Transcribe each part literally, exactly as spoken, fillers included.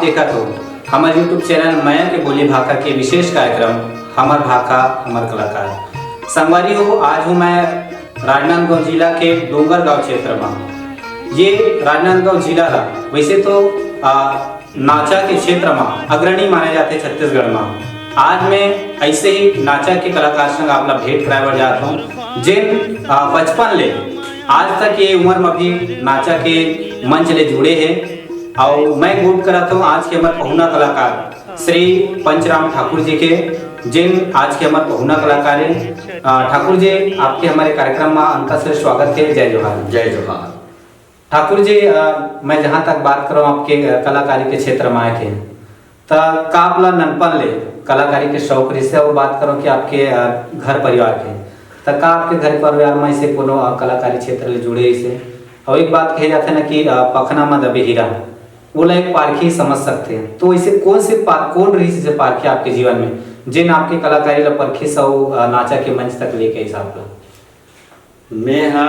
देखत हो हमर YouTube चैनल मया के बोली भाखा के विशेष कार्यक्रम हमर भाखा हमर कलाकार। संगवारी हो, आज हूँ मैं राजनांदगांव जिला के डोंगरगांव क्षेत्र में। ये राजनांदगांव जिला ला वैसे तो आ, नाचा के क्षेत्र में अग्रणी माने जाते छत्तीसगढ़ में। आज मैं ऐसे ही नाचा के कलाकार संग आप ला भेंट कराए बर जात हूँ, जिन आ, बचपन ले आज तक ये उम्र में भी नाचा के मंच ले जुड़े हैं। और मैं गोठ करत हूँ आज के हमर पहुना कलाकार श्री पंचराम ठाकुर जी के, जिन आज के हमर पहुना कलाकार हैं। आ, ठाकुर जी, आपके हमारे कार्यक्रम में अंता से स्वागत है। जय जोहार। जय जोहार। ठाकुर जी, आ, मैं जहाँ तक बात करूँ आपके आ, कलाकारी के क्षेत्र में आए के, त का आप ला ननपन ले कलाकारी के शौक रहिस हे? और बात करूँ कि आपके आ, घर परिवार के, त का आपके घर परिवार में ऐसे कोनो आ, कलाकारी क्षेत्र ले जुड़े रहिस हे? और एक बात कहे जाथे ना कि आ, पखना में दबे हीरा, वो ला एक पारखी समझ सकते हैं। तो ऐसे कौन से पा, कौन रहिस हे पारखी आपके जीवन में, जिन आपके कलाकारी ला परखिस अउ आ, नाचा के मंच तक लेके आइस आप ला? मैं हा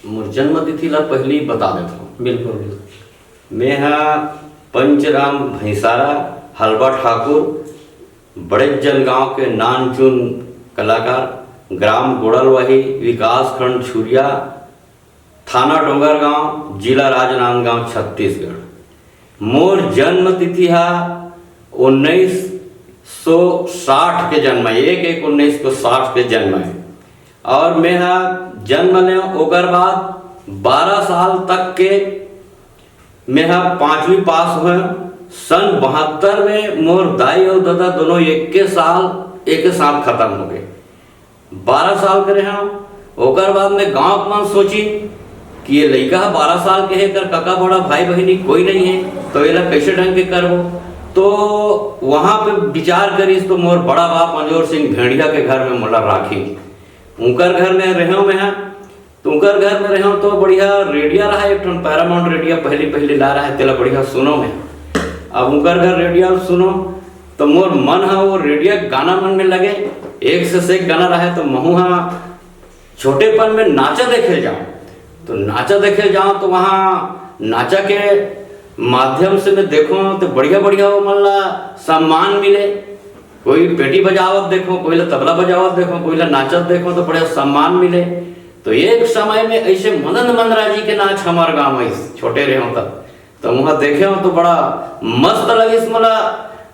मोर जन्म तिथि ला पहली बता देत हूँ। बिल्कुल, बिल्कुल। मैं हा पंचराम भैंसारा, हलवा ठाकुर, बड़ेजन गांव के नानचुन कलाकार, ग्राम गोड़लवाही, विकास खंड छुरिया, थाना डोंगरगांव, जिला राजनांदगांव, छत्तीसगढ़। मोर जन्म तिथि हा उन्नीस सौ साठ के जन्म है, एक एक उन्नीस सौ साठ के जन्म है। और मैं हा जन्म ले ओकर बाद बारह साल तक के मैं हा पांचवी पास हुए। सन बहत्तर में मोर दाई और दादा दोनों एक के साल एक के साथ खत्म हो गए। बारह साल के रहे हूँ। ओकर बाद में गांव के मन सोची कि ये लइका ह बारह साल के है, एकर कका बड़ा भाई बहिनी कोई नहीं है, तो एला कैसे ढंग के करबो। तो वहां पे विचार करिस तो मोर बड़ा बाप अंजोर सिंह भेड़िया के घर में मोला राखी। उनकर घर में रहे मैं हा। तो उनकर घर में रहे तो बढ़िया रेडिया रहा, एक ठन पैरामाउंट रेडिया पहली पहली ला रहा है, तेला बढ़िया सुनो मैं। अब उनकर घर रेडिया सुनो तो मोर मन हा वो रेडिया गाना मन में लगे। एक से से एक गाना रहा है तो महू हा छोटेपन में नाचा देखे जाओ, तो नाचा देखे जाओ तो वहाँ नाचा के माध्यम से मैं देखो तो बढ़िया बढ़िया वो मन ला सम्मान मिले। कोई पेटी बजावत देखो, कोई ला तबला बजावत देखो, कोई ला नाचत देखो तो बढ़िया सम्मान मिले। तो एक समय में ऐसे मदन मंदरा जी के नाच हमार गांव में छोटे रहे तब, तो वहाँ देखे हो तो बड़ा मस्त लगिस मोला।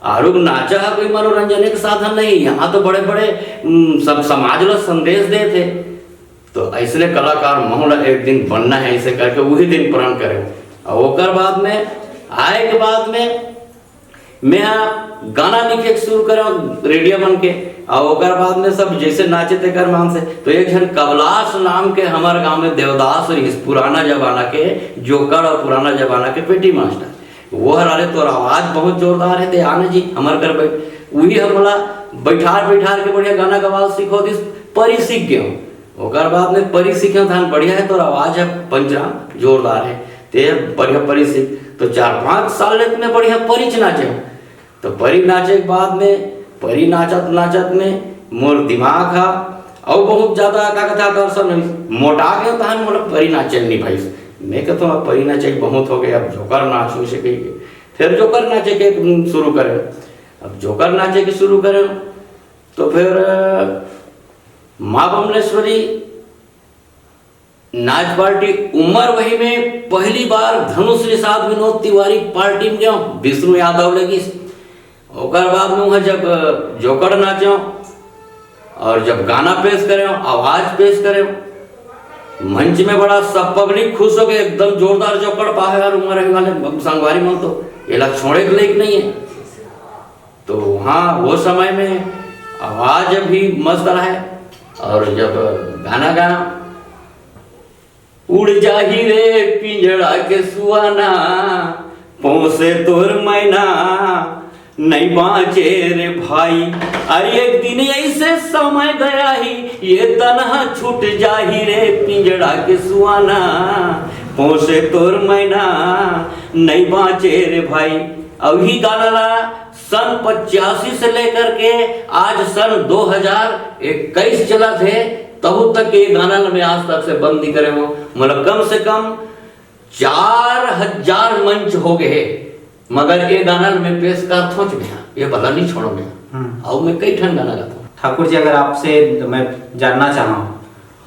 आरुग नाचा है कोई मनोरंजन के साधन नहीं, यहाँ तो बड़े बड़े उम, सब समाज ला संदेश देते। तो ऐसने कलाकार महू ला एक दिन बनना है, ऐसे करके वही दिन प्रण करे। और ओकर बाद में आए के बाद में मैं हा गाना लिखे के शुरू करे रेडियो मन के। और ओकर बाद में सब जैसे नाचे तेकर मान से। तो एक झन कबलाश नाम के हमारे गांव में देवदास रहिस, पुराना जमाना के जोकर और पुराना जमाना के पेटी मास्टर। वो हर, "अरे तोर आवाज बहुत जोरदार है, ते आना जी हमारे घर बैठ।" वही हमला बैठार बैठार के बढ़िया गाना गवाल सिखो दिस, परी सीख गयो। ओकर बाद में परी सीखे धान बढ़िया है, तोर आवाज है पंचराम जोरदार है, ते बढ़िया परी सीख। तो चार पांच साल ले मैं बढ़िया परी च नाचे हूँ। तो परी नाचे के बाद में, परी नाचत नाचत में मोर दिमाग हा अउ बहुत ज्यादा का कहता आकर्षण हुई, मोटा गयो तहन मोला परी नाचे नहीं भाई। मैं कहता हूँ अब परी नाचे के बहुत हो गए, अब जोकर नाचो से कही के। फिर जोकर नाचे के शुरू करे। अब जोकर नाचे के शुरू करे तो फिर माँ बमलेश्वरी नाच पार्टी उमर वही में पहली बार धनुष निषाद विनोद तिवारी पार्टी में गयो, विष्णु यादव लगिस। ओकर बाद में वहाँ जब जोकर नाचो और जब गाना पेश करे, आवाज पेश करे, मंच में बड़ा सब पब्लिक खुश हो गए, एकदम जोरदार जोकर पाहे और उमर वही वाले संगवारी मन तो एला छोड़े के लायक नहीं है। तो हाँ, वो समय में आवाज भी मस्त रहे। और जब गाना गाया, "उड़ जाही रे पिंजड़ा के सुआना, पोसे तोर मैना, नहीं बाँचे रे भाई। अरे एक दिन ऐसे समय गया ही, ये तनहा छूट जाही रे पिंजड़ा के सुआना, पोसे तोर मैना, नहीं बाँचे रे भाई।" और ही गाना ला सन पचासी से लेकर के आज सन दो हज़ार इक्कीस चलत हे, तहु तक ये गाना ल मैं आज तक से बंद नहीं करे हूँ। मतलब कम से कम चार हज़ार मंच हो गए हे। मगर ये गाना ल मैं पेश करथों च मेहा, ये बला नहीं छोड़ो मेहा। हम्म। अउ मैं कई ठन गाना गाथों। ठाकुर जी, अगर आपसे मैं जानना चाहूँ,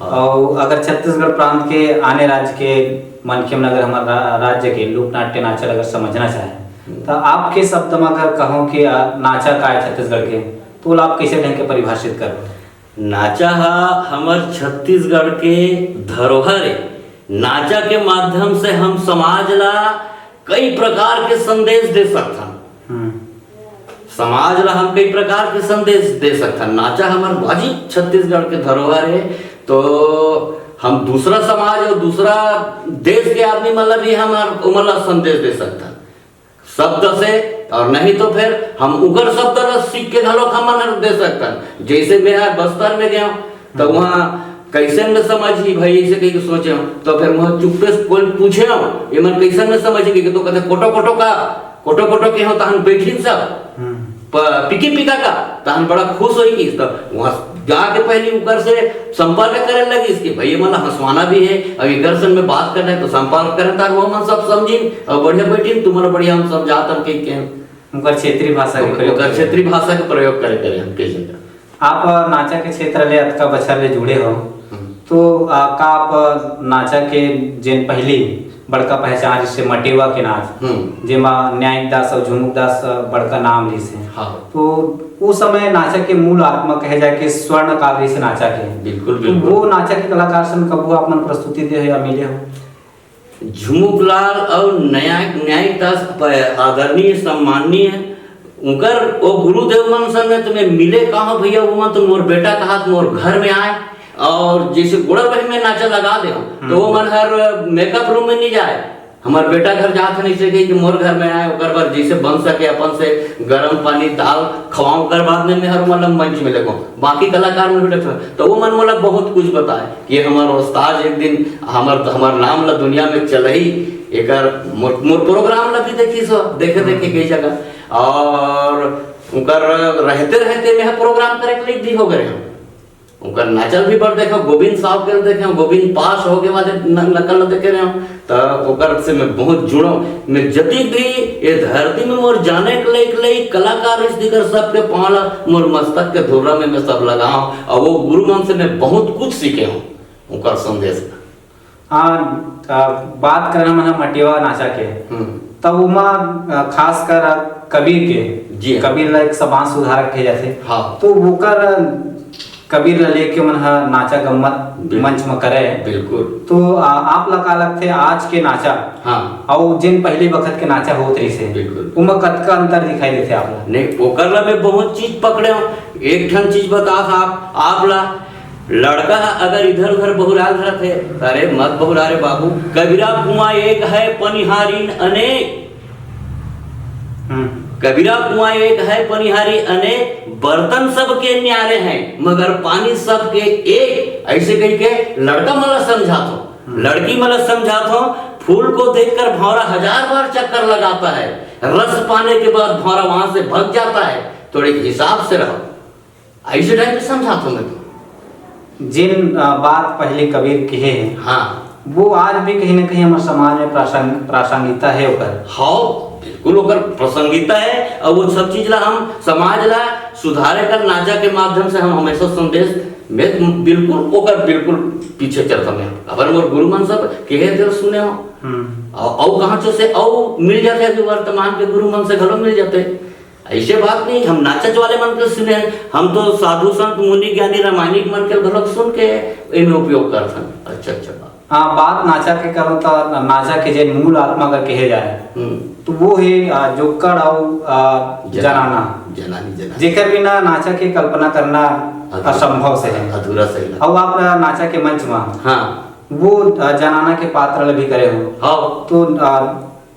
हाँ। अउ अगर छत्तीसगढ़ प्रांत के आने राज्य के मनखे मन अगर हमर रा-, राज्य के लोकनाट्य नाचा ल अगर समझना चाहे, हम्म। तो आपके शब्द में अगर कहूँ कि, आ, नाचा का है छत्तीसगढ़ के, तो ओला आप कैसे ढंग के परिभाषित करबो? नाचा हा हमर छत्तीसगढ़ के धरोहर ए। नाचा के माध्यम से हम समाज ला कई प्रकार के संदेश दे सकथन। हम्म। समाज ला हम कई प्रकार के संदेश दे सकथन। नाचा हमर वाजिब छत्तीसगढ़ के धरोहर हे, तो हम दूसरा समाज और दूसरा देश के आदमी मन ला भी हम ओमन ला संदेश दे सकथन शब्द से, और नहीं तो फिर हम उकर शब्द ला सीख के घलोक हमन हर दे सकथन। जैसे मैं आज बस्तर में गया हूँ, तो हम्म। वहाँ कैसे में समझ ही भाई, ऐसे कहीं सोचे हूँ, तो फिर वहाँ चुप्पे से कोई पूछे हूँ, ये मन कैसे में समझ ही कि तो कहते कोटो कोटो का, कोटो कोटो के हो तहन बैठिन सब। हम्म। प-, पिकी पिका का, तहन बड़ा खुश होई कि तो वहाँ जाके पहली ऊपर से संपर्क करे लगी इसके भाई, ये मन ला हंसवाना भी है, अब एकर संग में बात करना है तो संपर्क करें, ताकि वो मन सब समझिन और बढ़िया बैठिन, तुम्हारा बढ़िया हम समझात हम के, के उनकर क्षेत्रीय भाषा के प्रयोग ओकर करें। क्षेत्रीय भाषा के प्रयोग करे, करे हम के जगह। आप नाचा के क्षेत्र ले अतका बछर ले जुड़े हो, हम्म। तो, आ, का आप नाचा के जेन पहली बड़का पहचान, जैसे मटेवा के नाच, हम्म। जेमा न्यायिक दास और झुमुक दास, आ, बड़का नाम रिहिस हे। हाँ। तो उस समय नाचा के मूल आत्मा कहे जाए कि स्वर्ण काल रिहिस हे नाचा के। बिल्कुल, तो बिल्कुल। वो नाचा के कलाकार सन कभू आप मन प्रस्तुति दे हो या मिले हो? झुमुकलाल और न्यायिक, न्यायिक दास प-, आदरणीय, सम्माननीय, उनकर वो गुरुदेव मन सन में तुम्हें मिले कहा भैया, वो मन तो मोर बेटा कहा मोर घर में आए, और जैसे गोड़ा बही में नाचा लगा दे, तो वो मन हर मेकअप रूम में नहीं जाए, हमार बेटा घर जात है, नहीं से कही कि मोर घर में आए, ओकर बर जैसे बन सके अपन से गरम पानी, दाल खवाऊं, ओकर बाद में मैं हर मतलब मंच में लगो, बाकी कलाकार में भी देखो, तो वो मन मोला बहुत कुछ बताए कि ये हमार उस्ताद एक दिन हमार, हमार नाम ला दुनिया में चलही, एकर मोर, मोर प्रोग्राम ला भी देखी सो, देखे, देखे कई जगह, और उनकर रहते, रहते में प्रोग्राम करे के लिए भी हो गए हम। ओकर नचल भी बड़ देखा, गोविंद साहब के देखे, गोविंद पास होके वाले न-, नकल देखे रहे हो, तो ओकर से मैं बहुत जुड़ो। मैं जतिक भी ये धरती में मोर जाने के लइक, लइक कलाकार इस दिकर सबके पाला मोर मस्तक के धुर्रा में मैं सब लगाओ, और वो गुरु मन से मैं बहुत कुछ सीखे हूँ, ओकर संदेश का। हाँ, आ, बात करना मन ह मटेवा नाचा के, हम्म। तब ओमा, आ, खासकर कबीर के, जी हाँ। कबीर ला एक समाज सुधारक कहे जाथे। हाँ। तो ओकर कबीर ला लेके मन ह नाचा गम्मत बिल्कुल। मंच म करे। बिल्कुल। तो, आ, आप ला का लगथे आज के नाचा हाँ। अउ जेन पहली बखत के नाचा होत रहिसे, बिल्कुल। ओमा कतका अंतर दिखाई देथे आप ला? नहीं, ओकर ला मैं बहुत चीज पकड़े हूँ। एक ठन चीज बता आप, आप ला लड़का ह अगर इधर उधर बहुराल रथे, अरे मत बहुरा रे बाबू, कबीरा कुआं एक है पनिहारिन अनेक। हम्म। कबीरा कुआं एक है पनिहारी अनेक, बर्तन सबके न्यारे हैं, मगर पानी सबके एक। ऐसे कह के लड़का मन ला समझात हो, हम्म। लड़की मन ला समझात हो, फूल को देखकर भौरा हजार बार चक्कर लगाता है, रस पाने के बाद भौरा वहां से भग जाता है। थोड़े हिसाब से रहो। ऐसे टाइप के समझात हो मैं तो। जिन, अ, बात पहले कबीर कहे हैं, हाँ। वो आज भी कहीं ना कहीं हमारे समाज में प्रासंग-, प्रासंगिकता है ओकर। हाँ, बिल्कुल ओकर प्रासंगिकता है, और वो सब चीज ला हम समाज ला सुधारे कर नाचा के माध्यम से हम हमेशा संदेश में बिल्कुल ओकर बिल्कुल पीछे चलता मैं। अगर मोर गुरु मन सब कहे थे सुने हो, हम्म। और, और कहाँ से, से और मिल जाते हैं अभी वर्तमान के गुरु मन से घलो मिल जाते हैं। ऐसे बात नहीं, हम नाचच वाले मन के सुने हन, हम तो साधु संत मुनि ज्ञानी रामायणिक मन के घलोक सुन के एमे उपयोग करथन। अच्छा, अच्छा बात। हाँ, बात नाचा के करो तो नाचा के जे मूल आत्मा अगर कहे जाए, हम्म। तो वो है, आ, जोक्कड़ अउ, आ, जना-, जनाना। जनानी, जनानी। जेकर बिना नाचा के कल्पना करना अधूरा। असंभव से है। अधूरा सही लगा। अउ आप नाचा के मंच में हाँ। वो, आ, जनाना के पात्र ल भी करे हो। हाँ। तो, आ,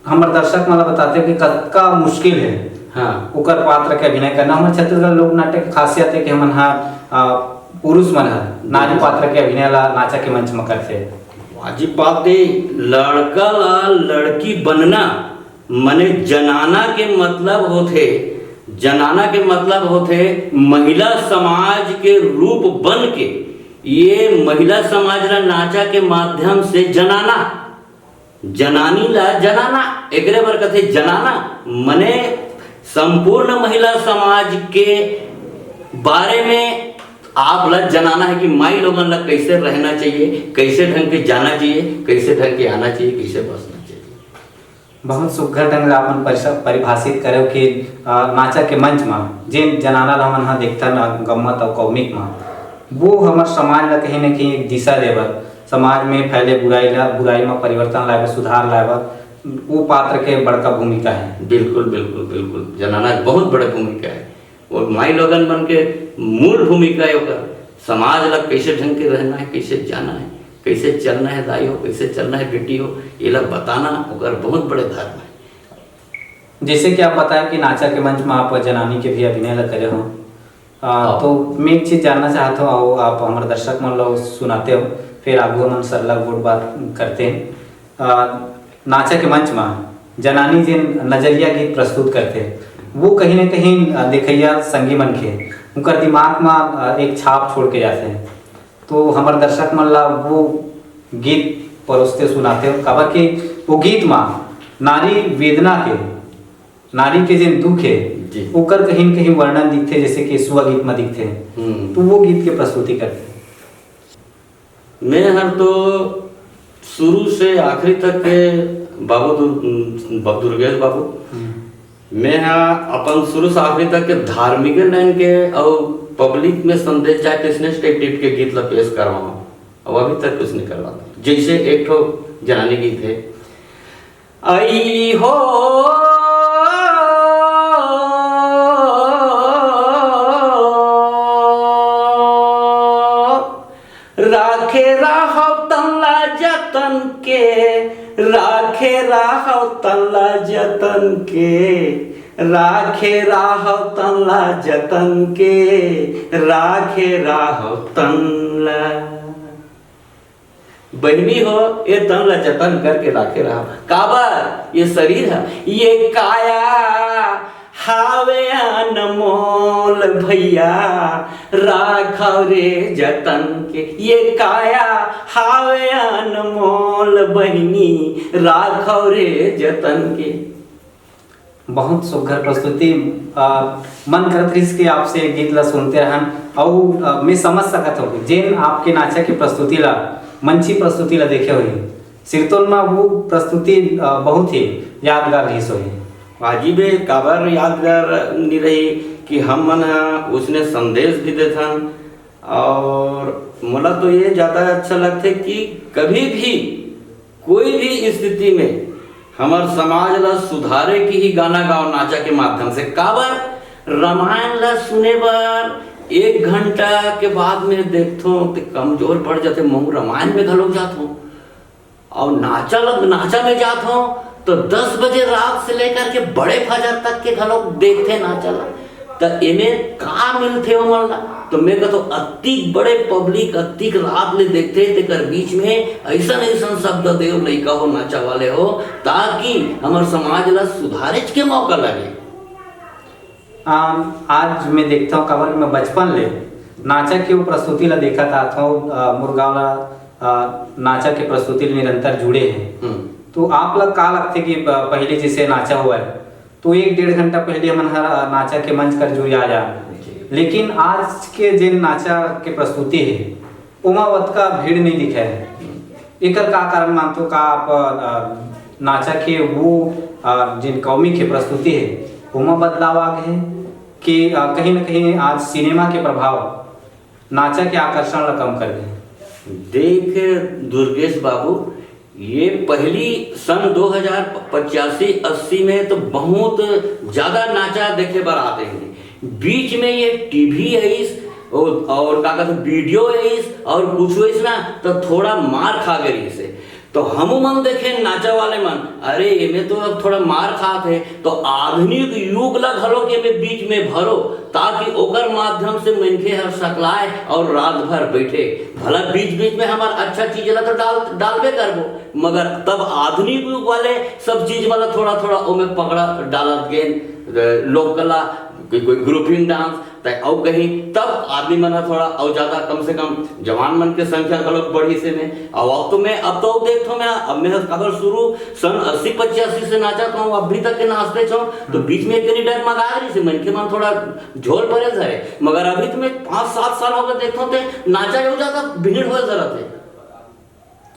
हमर दर्शक मन ल बताते कि कतका मुश्किल हे हाँ। ओकर पात्र के अभिनय करना। हमर छत्तीसगढ़ लोक नाट्य के खासियत हे कि हमन ह, आ, पुरुष मन ह नारी पात्र के अभिनय ला नाचा के मंच म करथे। वाजिब बात हे, लड़का ला लड़की बनना, मने जनाना के मतलब होथे, जनाना के मतलब होथे महिला समाज के रूप बन के, ये महिला समाज ला नाचा के माध्यम से जनाना। जनानी ला जनाना, एकरे बर कथे जनाना, मने संपूर्ण महिला समाज के बारे में आप ला जनाना है कि माई लोगन ला कैसे रहना चाहिए, कैसे ढंग के जाना चाहिए, कैसे ढंग के आना चाहिए, कैसे बसना चाहिए। बहुत सुघर ढंग ले आपन परिस-, परिभाषित करेव कि, अ, नाचा के मंच म जेन जनाना ल हमन ह देखथन, अ, गम्मत अउ कौमिक म, वो हमर समाज ल कहीं न कहीं एक दिशा देबर, समाज में फैले बुराई ल, बुराई म परिवर्तन लाए बर, सुधार लाए बर, वो पात्र के बड़का भूमिका है। बिल्कुल, बिल्कुल, बिल्कुल। जनाना के बहुत बड़े भूमिका है। और माई लोगन मन के मूल भूमिका है ओकर। समाज ला कैसे ढंग के रहना है, कैसे जाना है, कैसे चलना है दाई हो, कैसे चलना है बेटी हो, ये ला बताना ओकर बहुत बड़े धर्म है। जैसे कि आप बताया कि नाचा के मंच में आप जनानी के भी अभिनय ला करे हो, आ, हाँ। तो मैं एक चीज जानना चाहत हूँ, आओ आप हमारे दर्शक मन ला सुनाते हो, फिर आगू हमन सरला गोठ बात करते हैं। आ, नाचा के मंच में जनानी जेन नजरिया गीत प्रस्तुत करते, वो कहीं ना कहीं, आ, देखैया संगी मन के उनकर दिमाग में, आ, एक छाप छोड़ के जाते हैं। तो हमर दर्शक मन ला वो गीत परोसते सुनाते हो, काबर कि वो गीत में नारी वेदना के, नारी के जेन दुख है, जी। ओकर कहीं न कहीं वर्णन दिखथे, जैसे कि सुआ गीत में दिखथे। हम्म। तो वो गीत के प्रस्तुति करते। मैं हर तो शुरू से आखिरी तक के बाबू दुर-, बाबू दुर्गेश बाबू, हम्म। मैं हा अपन शुरू से आखिरी तक के धार्मिक लाइन के और पब्लिक में संदेश जाए, तो इसने टाइप टाइप के गीत ला पेश करवाऊँ। अब अभी तक कुछ नहीं करवा। जैसे एक ठो जनानी गीत है, आई हो राखे राहव तन ला जतन के, राखे राहव तन ला जतन के, राखे राहव तन ला जतन के, राखे राहव तन ला। बहिनी हो, ए तन ला जतन करके राखे रहा। काबर? ये शरीर है, ये काया हावे अनमोल भैया, राखव रे जतन के। ये काया हावे अनमोल बहिनी, राखव रे जतन के। बहुत सुघर प्रस्तुति। अ, मन करत रहिस कि आपसे ये गीत ला सुनते रहन। अउ, अ, मैं समझ सकत हूँ कि जेन आपके नाचा के प्रस्तुति ला, मंची प्रस्तुति ला देखे होही, सिरतोन में वो प्रस्तुति, अ, बहुत ही यादगार रहिस होही। वाजिब है, काबर यादगार नहीं रही कि हम मन ह उसने संदेश भी देथन। और मोला तो ये ज्यादा अच्छा लगथे कि कभी भी कोई भी स्थिति में हमर समाज ला सुधारे की ही गाना गाओ नाचा के माध्यम से। काबर? रामायण ला सुने बर एक घंटा के बाद में देखथों ते कमजोर पड़ जाथे, महू रामायण में घलोक जाथों। और नाचा ला, नाचा में जाथों तो दस बजे रात से लेकर के बड़े फजर तक के घलोक देखथे नाचा ला। त एमे का मिलथे ओमन ला? तो मैं कहथों, अतिक बड़े पब्लिक अतिक रात ले देखथे, तेकर बीच में ऐसन ऐसन शब्द देव लइका हो, नाचा वाले हो, ताकि हमर समाज ला सुधारेच के मौका लगे। आ, आज मैं देखथों, काबर मैं बचपन ले नाचा के वो प्रस्तुति ला देखत आथों, आ, मोर गाँव ला, आ, नाचा के प्रस्तुति ले निरंतर जुड़े हैं। हम्म। तो आप ला का लगथे कि प-, पहले जैसे नाचा हुआ है, तो एक डेढ़ घंटा पहले हमन हर, आ, नाचा के मंच कर जुड़िया जा, जी। लेकिन आज के जेन नाचा के प्रस्तुति है, ओमा ओतका भीड़ नहीं दिखे है। एकर का कारण मानथो? का आप, अ, नाचा के वो, अ, जेन कौमी के प्रस्तुति है, ओमा बदलाव आ गए है कि, अ, कहीं ना कहीं आज सिनेमा के प्रभाव नाचा के आकर्षण ला कम कर दे? देख दुर्गेश बाबू, ये पहली सन दो हज़ार पचासी अस्सी में तो बहुत ज्यादा नाचा देखे बर आते हैं। बीच में ये टीवी आइस और, और का कहते, वीडियो आइस और कुछ आइस ना, तो थोड़ा मार खा गए इसे। तो हमू मन देखे नाचा वाले मन, अरे एमे तो अब थोड़ा मार खात है, तो आधुनिक युग ला घलो के एमे बीच में भरो, ताकि ओकर माध्यम से मनखे हर सकलाए और रात भर बैठे। भला बीच बीच में हमर अच्छा चीज ला तो डाल, डालबे करबो, मगर तब आधुनिक युग वाले सब चीज वाला थोड़ा थोड़ा ओमे पकड़ा डालत गेन, अ, लोक कला, कोई ग्रुपिंग डांस, त अउ कहीं, तब आदमी मन ह थोड़ा अउ ज्यादा, कम से कम जवान मन के संख्या घलोक बढ़िस हे में। अउ अब तो मैं, अब तो अउ देखथों मैं, अब मैं ह काबर शुरू सन अस्सी पचासी से नाचत हूँ, अभी तक के नाचते छो, तो बीच में एक कनी डगमगा रहिस हे, मनखे मन थोड़ा झोल परे रहे, मगर अभी तो मैं पाँच सात साल हो गए देखथों ते नाचा अउ ज्यादा भीड़ होए धरत हे,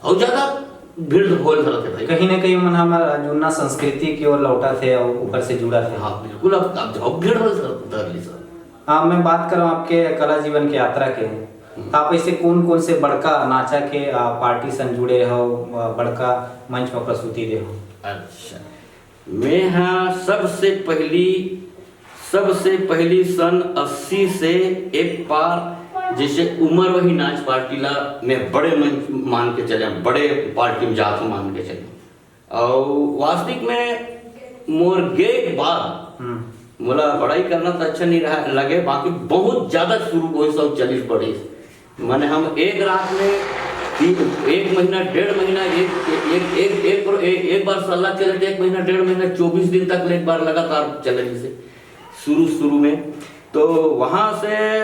अउ ज्यादा भीड़ होए धरत हे भाई। कहीं ना कहीं मन हमर जुन्ना संस्कृति की ओर लौटत हे अउ ओकर से जुड़त हे। हाँ, बिल्कुल, अब, अब, अब भीड़ होए धर-, धर ली सर। हाँ, मैं बात करहूँ आपके कला जीवन के यात्रा के, तो आप ऐसे कौन कौन से बड़का नाचा के, आ, पार्टी सन जुड़े हो, आ, बड़का मंच पर प्रस्तुति दे हो? अच्छा, मैं हाँ सबसे पहली, सबसे पहली सन अस्सी से एक बार जैसे उमर वही नाच पार्टी ला मैं बड़े मंच मान के चले, बड़े पार्टी में जात हूँ मान के चले। अउ वास्तविक में मोर गे के बाद हम्म। मोला बड़ाई करना तो अच्छा नहीं रहा लगे, बाकी बहुत ज्यादा शुरू होइस अउ चलिस बढ़िस। माने हम एक रात में तीन, एक महीना, डेढ़ महीना, एक, एक, एक, एक, एक, एक बार सल्ला चले तो एक महीना, डेढ़ महीना, चौबीस दिन तक ले एक बार लगातार चले जैसे शुरू, शुरू में। तो वहां से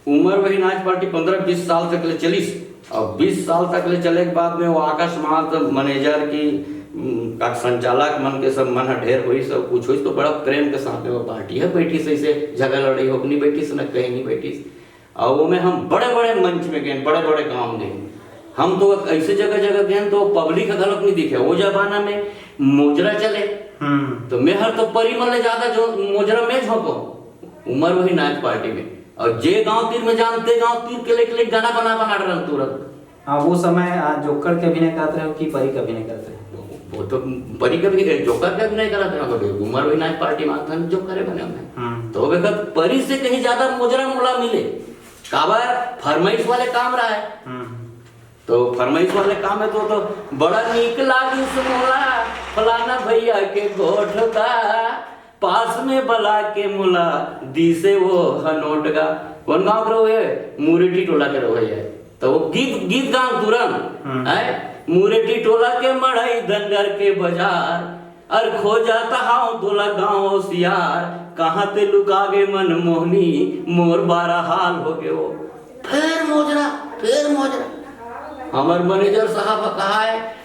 उमर वही नाच पार्टी पन्द्रह बीस साल तक ले चलिस। अब बीस साल तक ले चले के बाद में वो आकाश मात मैनेजर की, उम, का संचालक मन के सब मन ह ढेर होइस, सब कुछ होइस, तो बड़ा प्रेम के साथ में वो पार्टी ह बैठिस, ऐसे झगड़ा लड़ाई हो नहीं बैठिस, न कहीं नहीं बैठिस। और वो में हम बड़े-बड़े मंच में गए, बड़े-बड़े गांव गए। हम तो ऐसे जगह-जगह गए तो पब्लिक ह घलोक नहीं दिखे। वो जमाना में मोजरा चले, हम्म। तो मैं हर तो परी मन ले ज्यादा जो मोजरा में झोंको, उमर वही नाच पार्टी में। और जे गांव तीर में जान, ते गांव तीर के लेके, लेके गाना बना, बना रहे तुरंत। हाँ, वो समय, आ, जोकर के अभिनय करत रहे हो कि परी के अभिनय करत रहे? वो तो परी के भी, जोकर के अभिनय करत रहे, अगर उमर वही नाच पार्टी में आत हन, जोकर बने हमने। हम्म। तो वो वक्त परी से कहीं ज्यादा मोजरा मोला मिले। काबर फरमाइश वाले काम रहा है। हम्म। तो फरमाइश वाले काम है तो, तो बड़ा नीक लागिस मोला फलाना भैया के गोठ गा, पास में बला के मोला दिसे वो ह नोट गा। कौन गांव के रहो है? मुरेठी टोला के रहो है। तो वो गीत, गीत गान तुरंत, हम्म। है? मुरेठी टोला के मड़ई धनगर के बाजार, अर खो जाता हाव तोला गांव सियार, कहाँ ते लुका गे मन मोहनी, मोर बारा हाल हो गे वो। फिर मोजरा, फिर मोजरा। हमर मैनेजर साहब ह कहा है,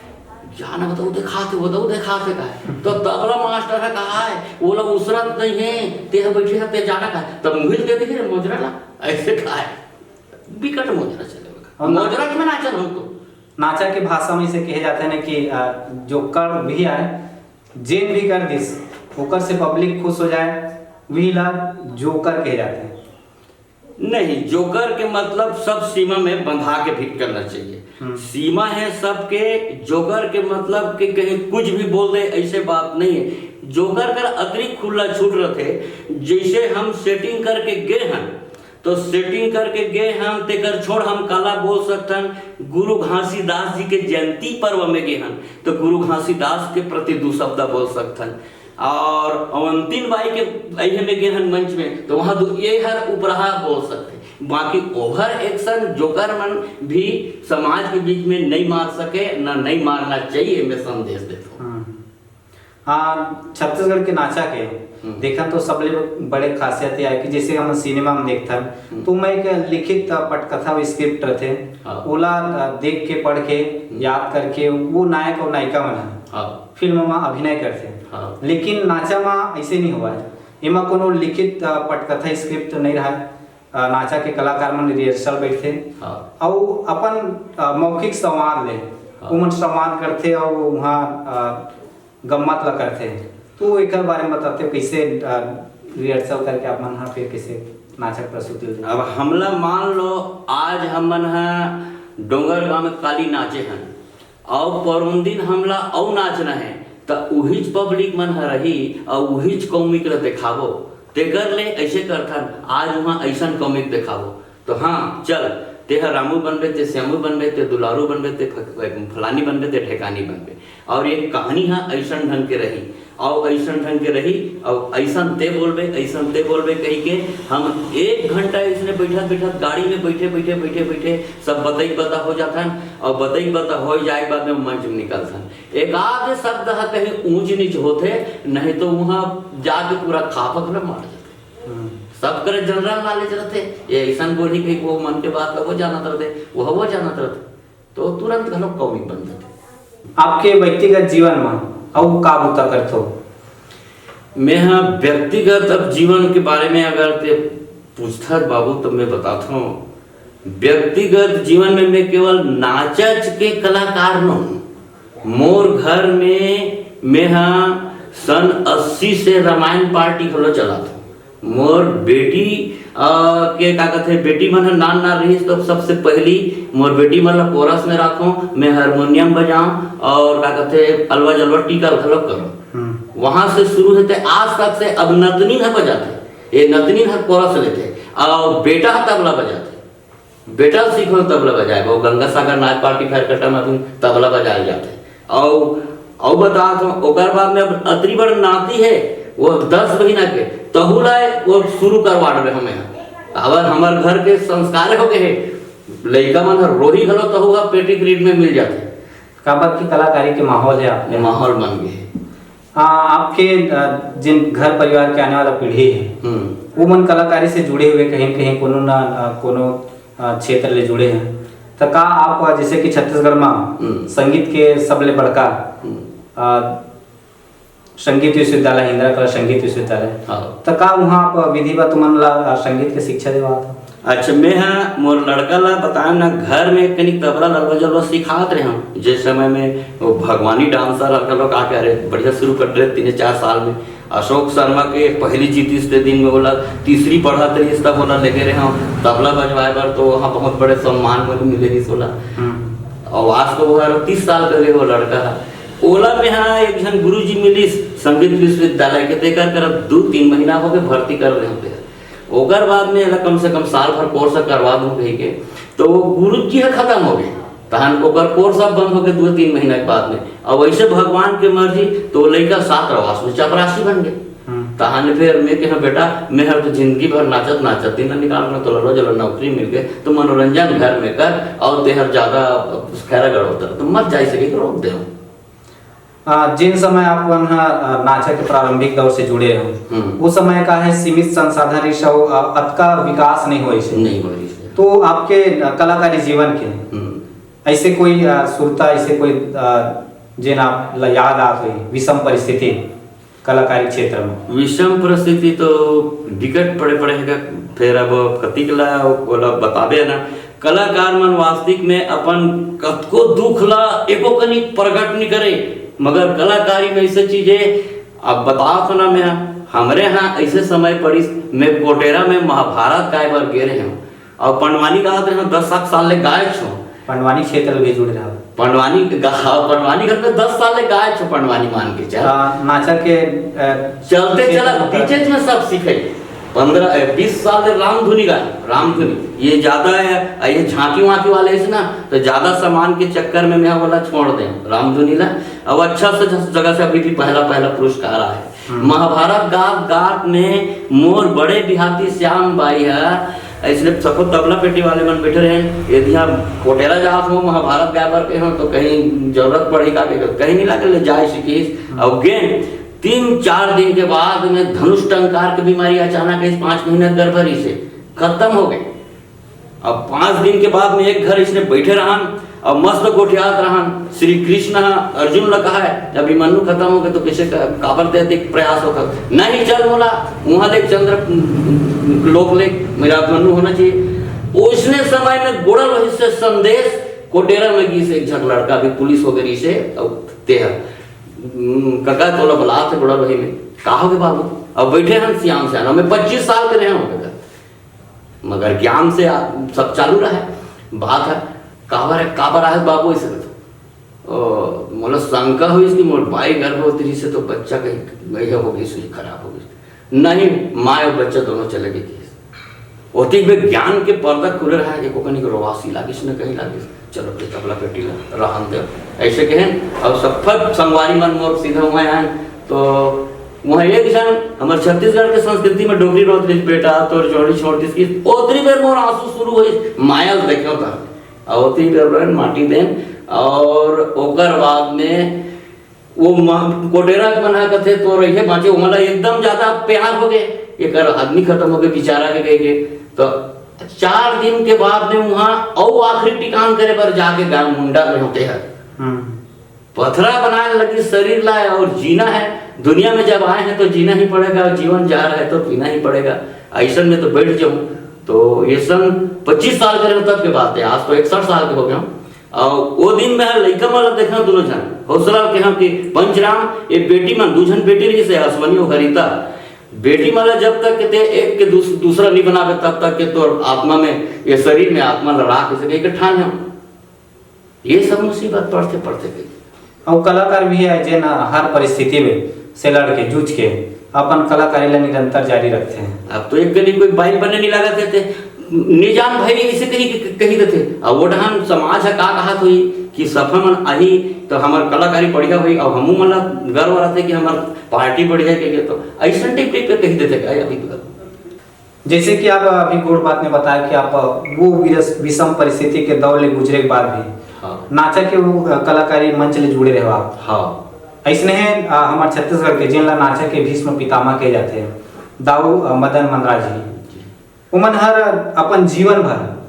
"जाना बताओ, दिखाते, बताओ, दिखाते का है।" तो तबला मास्टर ह कहा है, "वो लोग उसरत नहीं है, ते ह बैठे ह, ते जाना का है।" तब मुहिल के देखे रे मोजरा ला, ऐसे कहा है। बिकट मोजरा चले बखत। और ना- मोजरा के में नाचन हम तो। नाचा के भाषा में इसे कहे जाते हैं ना कि, आ, जोकर भी आए, जेन भी कर दिस, ओकर से पब्लिक खुश हो जाए, वही ला जोकर कहे जाते हैं। नहीं, जोकर के मतलब सब सीमा में बंधा के भी करना चाहिए। हम्म। सीमा है सबके, जोकर के मतलब कि कहीं कुछ भी बोल दे, ऐसे बात नहीं है। जोकर कर अतिरिक्त खुला छूट रहते, जैसे हम सेटिंग करके गए हैं, तो सेटिंग करके गए हन, तेकर छोड़ हम काला बोल सकथन, गुरु घासीदास जी के जयंती पर्व में गए हन, तो गुरु घासीदास के प्रति दू शब्द बोल सकथन। और अवंतीन बाई के अइहे में गए हन मंच में, तो वहाँ दू ये हर उपरहा बोल सकथे। बाकी ओवर एक्शन जोकर मन भी समाज के बीच में नहीं मार सके, ना नहीं मारना चाहिए, मैं संदेश देता हूँ। हम्म। हाँ, छत्तीसगढ़ के नाचा के हम्म। देखन तो सबले बड़े खासियत ये है कि जैसे हम सिनेमा में देखथन, हम्म। तो मैं एक लिखित पटकथा, स्क्रिप्ट रथे, हाँ। ओला देख के, पढ़ के, हम्म। याद करके वो नायक और नायिका मन ह हाँ। फिल्म में अभिनय करथे। हाँ। लेकिन नाचा में ऐसे नहीं हुआ है, एमा कोनो लिखित, अ, पटकथा, स्क्रिप्ट नहीं रहा है। अ, नाचा के कलाकार मन रिहर्सल बैठथे हाँ। अउ अपन, अ, मौखिक संवाद ले हाँ। ओमन संवाद करथे अउ वहाँ, अ, गम्मत ला करथे। तो एकर बारे में बताते हो, कैसे, अ, रिहर्सल करके आप मन ह फिर कैसे नाचक प्रस्तुति ल देथे? अब हमला मान लो, आज हमन ह डोंगरगांव में काली नाचे हन, अउ परोन दिन हमला अउ नाचना है, त उहीच पब्लिक मन ह रही अउ उहीच कॉमिक ल देखाबो। तेकर ले ऐसे करथन, आज वहाँ ऐसन कॉमिक देखाबो। तो हाँ, चल, ते ह रामू बनबे, ते श्यामू बनबे, ते दुलारू बनबे, ते फक-, फलानी बनबे, ते ठेकानी बनबे। और ये कहानी ह ऐसन ढंग के रही। अउ अइसन ढंग के रही, अउ अइसन ते बोलबे, अइसन ते बोलबे कहि के हम एक घंटा इसने बैठत बैठत, गाड़ी में बैठे बैठे बैठे बैठे सब बतई बता हो जाथन। अउ बतई बता हो जाए के बाद में मंच में निकलथन। एक आध शब्द ह कहीं ऊंच नीच होथे, नहीं तो वहां जाके पूरा खापक में मार जाथे। सब करे जनरल नॉलेज रहथे, ये अइसन बोलही कहीं वो मन के बात ला वो जानत रहथे, वो वो जानत रहथे, तो तुरंत घलो कॉमिक बन जाथे। आपके व्यक्तिगत जीवन म अउ का बुता करथो? मैं ह व्यक्तिगत अब जीवन के बारे में अगर ते पूछथस बाबू, तो मैं बताथों, व्यक्तिगत जीवन में मैं केवल नाचच के कलाकार न हूँ। मोर घर में मैं ह सन अस्सी से रामायण पार्टी घलो चलाथों। मोर बेटी, अ, के का कथे, बेटी मन ह नान नान रहिस, तो सबसे पहली मोर बेटी मन ला कोरस में राखों, मैं हारमोनियम बजाऊं और का कथे, अलवा जलवा टीका घलो करूं। हम्म। वहां से शुरू होते आज तक से। अब नतनीन ह बजाथे, ये नतनीन ह कोरस लेथे, और बेटा ह तबला बजाथे। बेटा सीखो तबला बजाए, वो गंगा सागर नाच पार्टी फैरकटा में अभी तबला बजाए जाते। और, और बता तो ओकर बाद में अब अतरी बड़ नाती है, वो दस महीना के, तहू ला वो शुरू करवा डरे हमें। काबर हमर घर के संस्कार हो गए है, लइका मन हर रोही घलो तहू ह पेटी ग्रीड में मिल जाते। काबर की कलाकारी के माहौल है आपके? माहौल बन गए है। आ, आपके, आ, जिन घर परिवार के आने वाला पीढ़ी है, हम्म। वो मन कलाकारी से जुड़े हुए कहीं न कहीं कोनो ना, आ, कोनो, आ, क्षेत्र ले जुड़े हैं, तो का आप, आ, जैसे कि छत्तीसगढ़ में हम्म। संगीत के सबले बड़का, हम्म। आ, संगीत विश्वविद्यालय, इंदिरा कला संगीत विश्वविद्यालय, हाँ। तो का वहाँ आप विधिवत मन ला, आ, संगीत के शिक्षा देवात हो? अच्छा, मैं हा मोर लड़का ला बताएं ना, घर में कनिक तबला ललवा जलवा सिखात रहे हूँ। जे समय में वो भगवानी डांसर हर घलो का करे, बढ़िया शुरू कर रहे तीन चार साल में। अशोक शर्मा के पहली जीतीस के दिन में ओला तीसरी पढ़त रहिस, तब ओला लेके रहे हूँ तबला बजवाए बर, तो वहाँ बहुत बड़े सम्मान मोला मिले रहिस ओला। हम्म। और आज तो वो हर तीस साल का रहे वो लड़का है। ओला में हाँ एक झन गुरुजी मिलिस संगीत विश्वविद्यालय के, तेकर करब दू तीन महीना हो गए भर्ती कर रहे होते। ओकर बाद में एला कम से कम साल भर कोर्स करवा दूं कहि के, तो वो गुरु जी ह खत्म हो गए। तहन ओकर कोर्स अब बंद हो गए दो तीन महीना के बाद में। अब वैसे भगवान के मर्जी, तो वो लइका सात रवास में चपरासी बन गए। हम्म। तहन फिर मैं कहा, "बेटा, मैं हर तो जिंदगी भर नाचत नाचत दिन निकाल रहा, तो ललो जलो नौकरी मिल गए, तो मनोरंजन घर में कर, और ते हर ज्यादा खैरा गढ़ होता, तो मत जाए सके, तो रोक दे।" आ, जिन समय आप मन ह, आ, नाचा के प्रारंभिक दौर से जुड़े हो, हम्म। उस समय का है सीमित संसाधन रिहिस अउ, आ, अतका विकास नहीं होइस हे। नहीं होइस हे। तो आपके, आ, कलाकारी जीवन के हम्म। ऐसे कोई, आ, सुरता, ऐसे कोई, आ, जेन आप ला याद आत होही, विषम परिस्थिति कलाकारी क्षेत्र में? विषम परिस्थिति तो बिकट पड़े पड़े हे, फिर अब कतिक ला ओला बताबे ना। कलाकार मन वास्तविक में अपन कतको दुख ला एको कनी प्रकट नइ करे, मगर कलाकारी में ऐसे चीज हे, अब बतावत हो ना मैं, हमरे यहाँ ऐसे समय पड़िस, मैं कोटेरा में महाभारत गाए बर गे रहे हूँ और पंडवानी गावत रहे हूँ, दस सात साल ले गायक हूँ। पंडवानी क्षेत्र ले जुड़े रहो। पंडवानी गा-, पंडवानी घर में दस साल ले गायक हूँ, पंडवानी मान के चल। हाँ, नाचा के, अ, चलते क्षेत्र चला में बीचे में सब सीखे। पंद्रह, ए, बीस साल ले रामधुनी गाए, रामधुनी। ये ज्यादा है, ये झांकी वांकी वाले ऐसे ना, तो ज्यादा सामान के चक्कर में मैं बोला छोड़ दे रामधुनी ला। अब अच्छा से जगह से अभी भी पहला, पहला पुरस्कार आए। हम्म। महाभारत गात, गात में मोर बड़े बिहाती श्याम बाई है, इसलिए सफो तबला पेटी वाले मन बैठे रहे। यदि हम कोटेरा जात हो, महाभारत गाए बर के हो, तो कहीं जरूरत पड़ी का, कहीं नहीं लगे ले जाए सीखीस। हम्म। अब गेम तीन चार दिन के बाद में धनुष टंकार के बीमारी अचानक इस पाँच महीना गर्भ रही से खत्म हो गई। अब पाँच दिन के बाद में एक घर इसने बैठे रहन और मस्त गोठियात रहन। श्री कृष्ण ह अर्जुन ला कहा है, "अभिमन्यु खत्म हो गए तो कैसे क-, काबर दे दे प्रयास होता? नहीं चल बोला, वहां ले चंद्र लोक ले मेरा अभिमन्यु होना चाहिए।" उसने समय में गोड़ल वही से संदेश कोटेरा में गिस एक झक लड़का भी पुलिस हो गई से, और तेहर हम्म, कका तोला बलात हे बड़ा भाई में। का हो गे बाबू? अब बैठे हन सियान सियान, मैं पच्चीस साल के रहे हूँ कका। मगर ज्ञान से आ, सब चालू रहे। बात है, काबर है, काबर आए बाबू ऐसे तो? ओ, मोला शंका हुई कि मोर बाई गर्भवती से तो बच्चा कहीं, कहीं हो गई, सुई खराब हो गई। नहीं, माँ और बच्चा दोनों चले गए केस। ओती में ज्ञान के पर्दा खुले रहा, एको कनी के रोवासी लागिस न कहीं लागिस। चलो फिर तबला पेटी ला रहन दे। ऐसे कहें, अब सब फट संगवारी मन मोर सीधा हुआ आए, तो वहाँ एक झन हमर छत्तीसगढ़ के संस्कृति में डोकरी रोत रहिस, "बेटा तोर जोड़ी छोड़ दिस" कि ओतरी बेर मोर आंसू शुरू होइस, माया ल देखे होता। और ओतरी बेर ओला माटी देन। और ओकर बाद में वो म-, कोटेरा के मन ह कथे, "तो रहिए बाँचे", ओमन ला एकदम ज्यादा प्यार हो गए, एकर आदमी खत्म हो गए बेचारा के कह के। तो चार दिन के बाद में वहाँ अउ आखिरी टिकान करे बर जाके गाँव मुंडा में होते हैं। हम्म। पथरा बनाए लगी शरीर ला, और जीना है, दुनिया में जब आए हैं तो जीना ही पड़ेगा, और जीवन जा रहा है तो पीना ही पड़ेगा। ऐसन में तो बैठ जाऊं। तो ये सन पच्चीस साल के रहे तब के बात है, आज तो इकसठ साल के हो गए हम। और वो दिन में लइका मन ला देखना, दोनों झन हौसला के हम कि पंचराम, ये बेटी मन, दू झन बेटी रही से अश्वनी और हरिता, बेटी मन ला जब तक के ते एक के दूस-, दूसरा नहीं बनावे, तब तक के तोर आत्मा में, ये शरीर में आत्मा लड़ा के सके, एक ठान है। ये सब मुसीबत पड़ते पड़ते गई। अउ कलाकार भी है जेन हर परिस्थिति में से लड़ के, जूझ के अपन कलाकारी ला निरंतर जारी रखते हैं। अब तो एक कनी कोई बाइक बने नहीं लगा देते, निजाम भाई इसे कहीं कही देते। अब वो डहान समाज है का कहा थोई कि सफा मन आही तो हमार कलाकारी बढ़िया हुई, और हमू मन ला गर्व रहते कि हमार पार्टी बढ़िया के, तो ऐसा टाइप टाइप के कही देते का अभी तो। जैसे कि आप अभी गोड़ बात में बताया कि आप वो विरस-, विषम परिस्थिति के दौर ले गुजरे के बाद भी हाँ। नाचा के वो, अ, कलाकारी मंच ले जुड़े रहे हो आप। हाँ। ऐसने है, अ, हमारे छत्तीसगढ़ के जेन ला नाचा के भीष्म पितामह कहे जाते हैं, दाऊ, अ, मदन मनराज जी। उमन हर अपन जीवन भर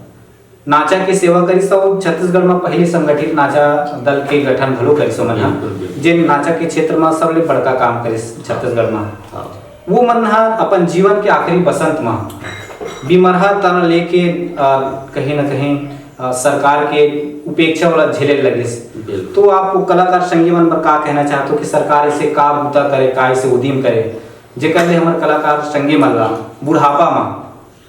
नाचा के सेवा करिस अउ छत्तीसगढ़ म पहली संगठित नाचा दल के गठन घलो करिस ओमन ह, बिल्कुल, बिल्कुल। जेन नाचा के क्षेत्र म सबले बड़का काम करिस छत्तीसगढ़ म। हाँ। वो मन ह अपन जीवन के आखिरी बसंत म बिमरहा तन लेके, अ, कहीं न कहीं, अ, सरकार के उपेक्षा वाला झेले लगिस। बिल्कुल। तो आप वो कलाकार संगी मन बर का कहना चाहत हो कि सरकार इसे का बुता करे, का इसे उदीम करे, जेकर ले हमर कलाकार संगी मन ला बुढ़ापा म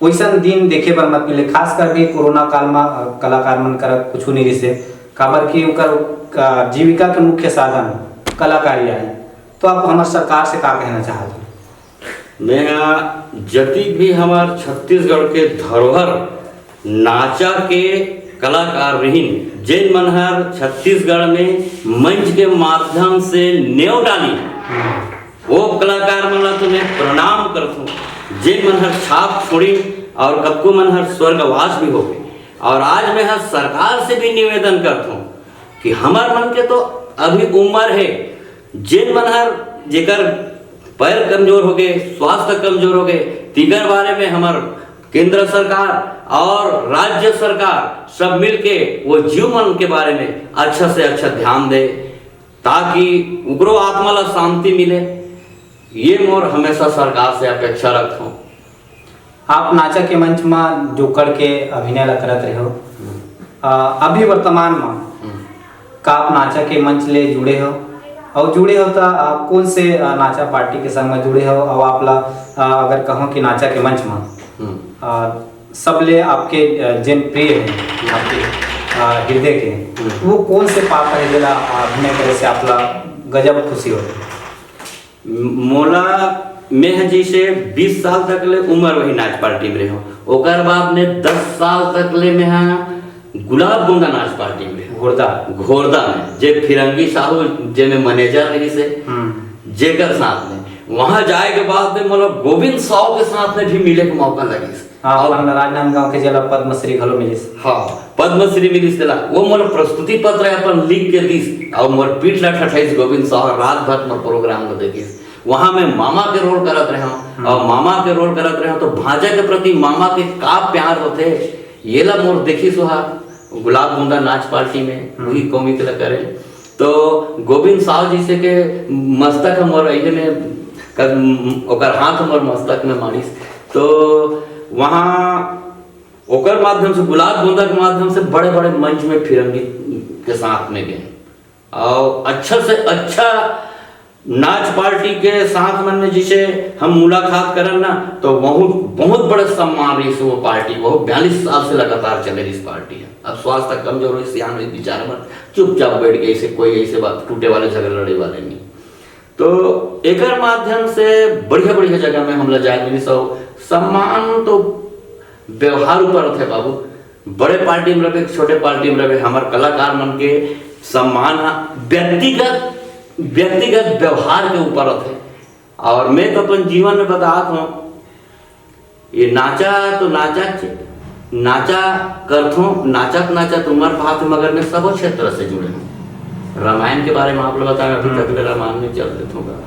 वइसन दिन देखे बर मत मिले, खासकर भी कोरोना काल म, अ, कलाकार मन करा कुछु नइ रिहिसे, काबर कि ओकर, अ, जीविका के मुख्य साधन कलाकारी आय। तो आप हमर सरकार से का कहना चाहत हो? मैं ह जतिक भी हमर छत्तीसगढ़ के धरोहर नाचा के कलाकार रहिन, जेन मन हर छत्तीसगढ़ में मंच के माध्यम से नेव डालिन, वो कलाकार मन ला तो मैं प्रणाम करथों, जेन मन हर छाप छोड़िन और कतको मन हर स्वर्गवास भी हो गए। और आज मैं हर सरकार से भी निवेदन करथों कि हमर मन के तो अभी उम्र है, जेन मन हर, जेकर पैर कमजोर हो गए, स्वास्थ्य कमजोर हो गए, तिकर बारे में हमर केंद्र सरकार और राज्य सरकार सब मिलके वो जीव मन के बारे में अच्छा से अच्छा ध्यान दे, ताकि उकरो आत्मा ला शांति मिले। ये मोर हमेशा सरकार से अपेक्षा रखथों। आप नाचा के मंच म जोकड़ के अभिनय ला करत रहे हो। अ, अभी वर्तमान म हम्म। का आप नाचा के मंच ले जुड़े हो? अउ जुड़े हो त, अ, कौन से, अ, नाचा पार्टी के संग म जुड़े हो? अउ आप ला, अ, अगर कहो कि नाचा के मंच म, हम्म। अ, सबले आपके, अ, जेन प्रिय है आपके, अ, हृदय के, हम्म। वो कौन से पात्र है जेला अभिनय करे से आप ला गजब खुशी होथे? मोला, मैं ह जैसे बीस साल तक ले उम्र वही नाच पार्टी में रहे हूँ। ओकर बाद में दस साल तक ले मैं ह गुलाब गोंदा नाच पार्टी में रहे हूँ। घोरदा। घोरदा में, जे फिरंगी साहू, जे में मैनेजर रहिस हे, हम्म। जेकर साथ में, वहाँ जाए के बाद में मोला गोविंद साहू के साथ में भी मिले के मौका लगिस। हाँ, और अपन राजनांदगांव के जेला पद्मश्री घलो मिलिस। हाँ, पद्मश्री मिलिस तेला। वो मोर प्रस्तुति पत्र अपन लिख के दिस, और मोर पीठ ला ठठाइस गोविंद साहू, रात भर मोर प्रोग्राम ला देखिस। वहाँ मैं मामा के रोल करत रहे हूँ, हम्म। और मामा के रोल करत रहे हूँ, तो भांजा के प्रति मामा के का प्यार होथे, ये ला मोर देखिस वहाँ गुलाब गोंदा नाच पार्टी में, हम्म। वही कॉमिक ला करे। तो गोविंद साहू जैसे के मस्तक हमर अइहे में कर, ओकर हाथ हमर मस्तक में मारिस। तो वहाँ ओकर माध्यम से, गुलाब गोंदा के माध्यम से बड़े-बड़े मंच में फिरंगी के साथ में गए। और अच्छा से अच्छा नाच पार्टी के साथ मन में जिसे हम मुलाकात करन ना, तो बहुत, बहुत बड़े सम्मान रहिस वो पार्टी। वो बयालीस साल से लगातार चले रहिस पार्टी है। अब स्वास्थ्य कमजोर होइस, सियान होइस, बेचारा मन चुपचाप बैठ गए, ऐसे कोई ऐसे बात टूटे वाले, झगड़े लड़े वाले नहीं। तो एकर माध्यम से बढ़िया बढ़िया जगह में हमला जाए मिलिस। और सम्मान तो व्यवहार ऊपर होथे बाबू। बड़े पार्टी में रहे, छोटे पार्टी में रहे, हमर कलाकार मन के सम्मान ह व्यक्तिगत व्यक्तिगत व्यवहार के ऊपर होथे। और मैं तो अपन जीवन में बतात हूँ, ये नाचा तो नाचा च-, नाचा करथों, नाचत नाचत उम्र पाथे, मगर मैं सबो क्षेत्र से जुड़े हूँ। रामायण के बारे में आप लोग बताएं, अभी हम्म। तक ले रामायण में चल देथों का,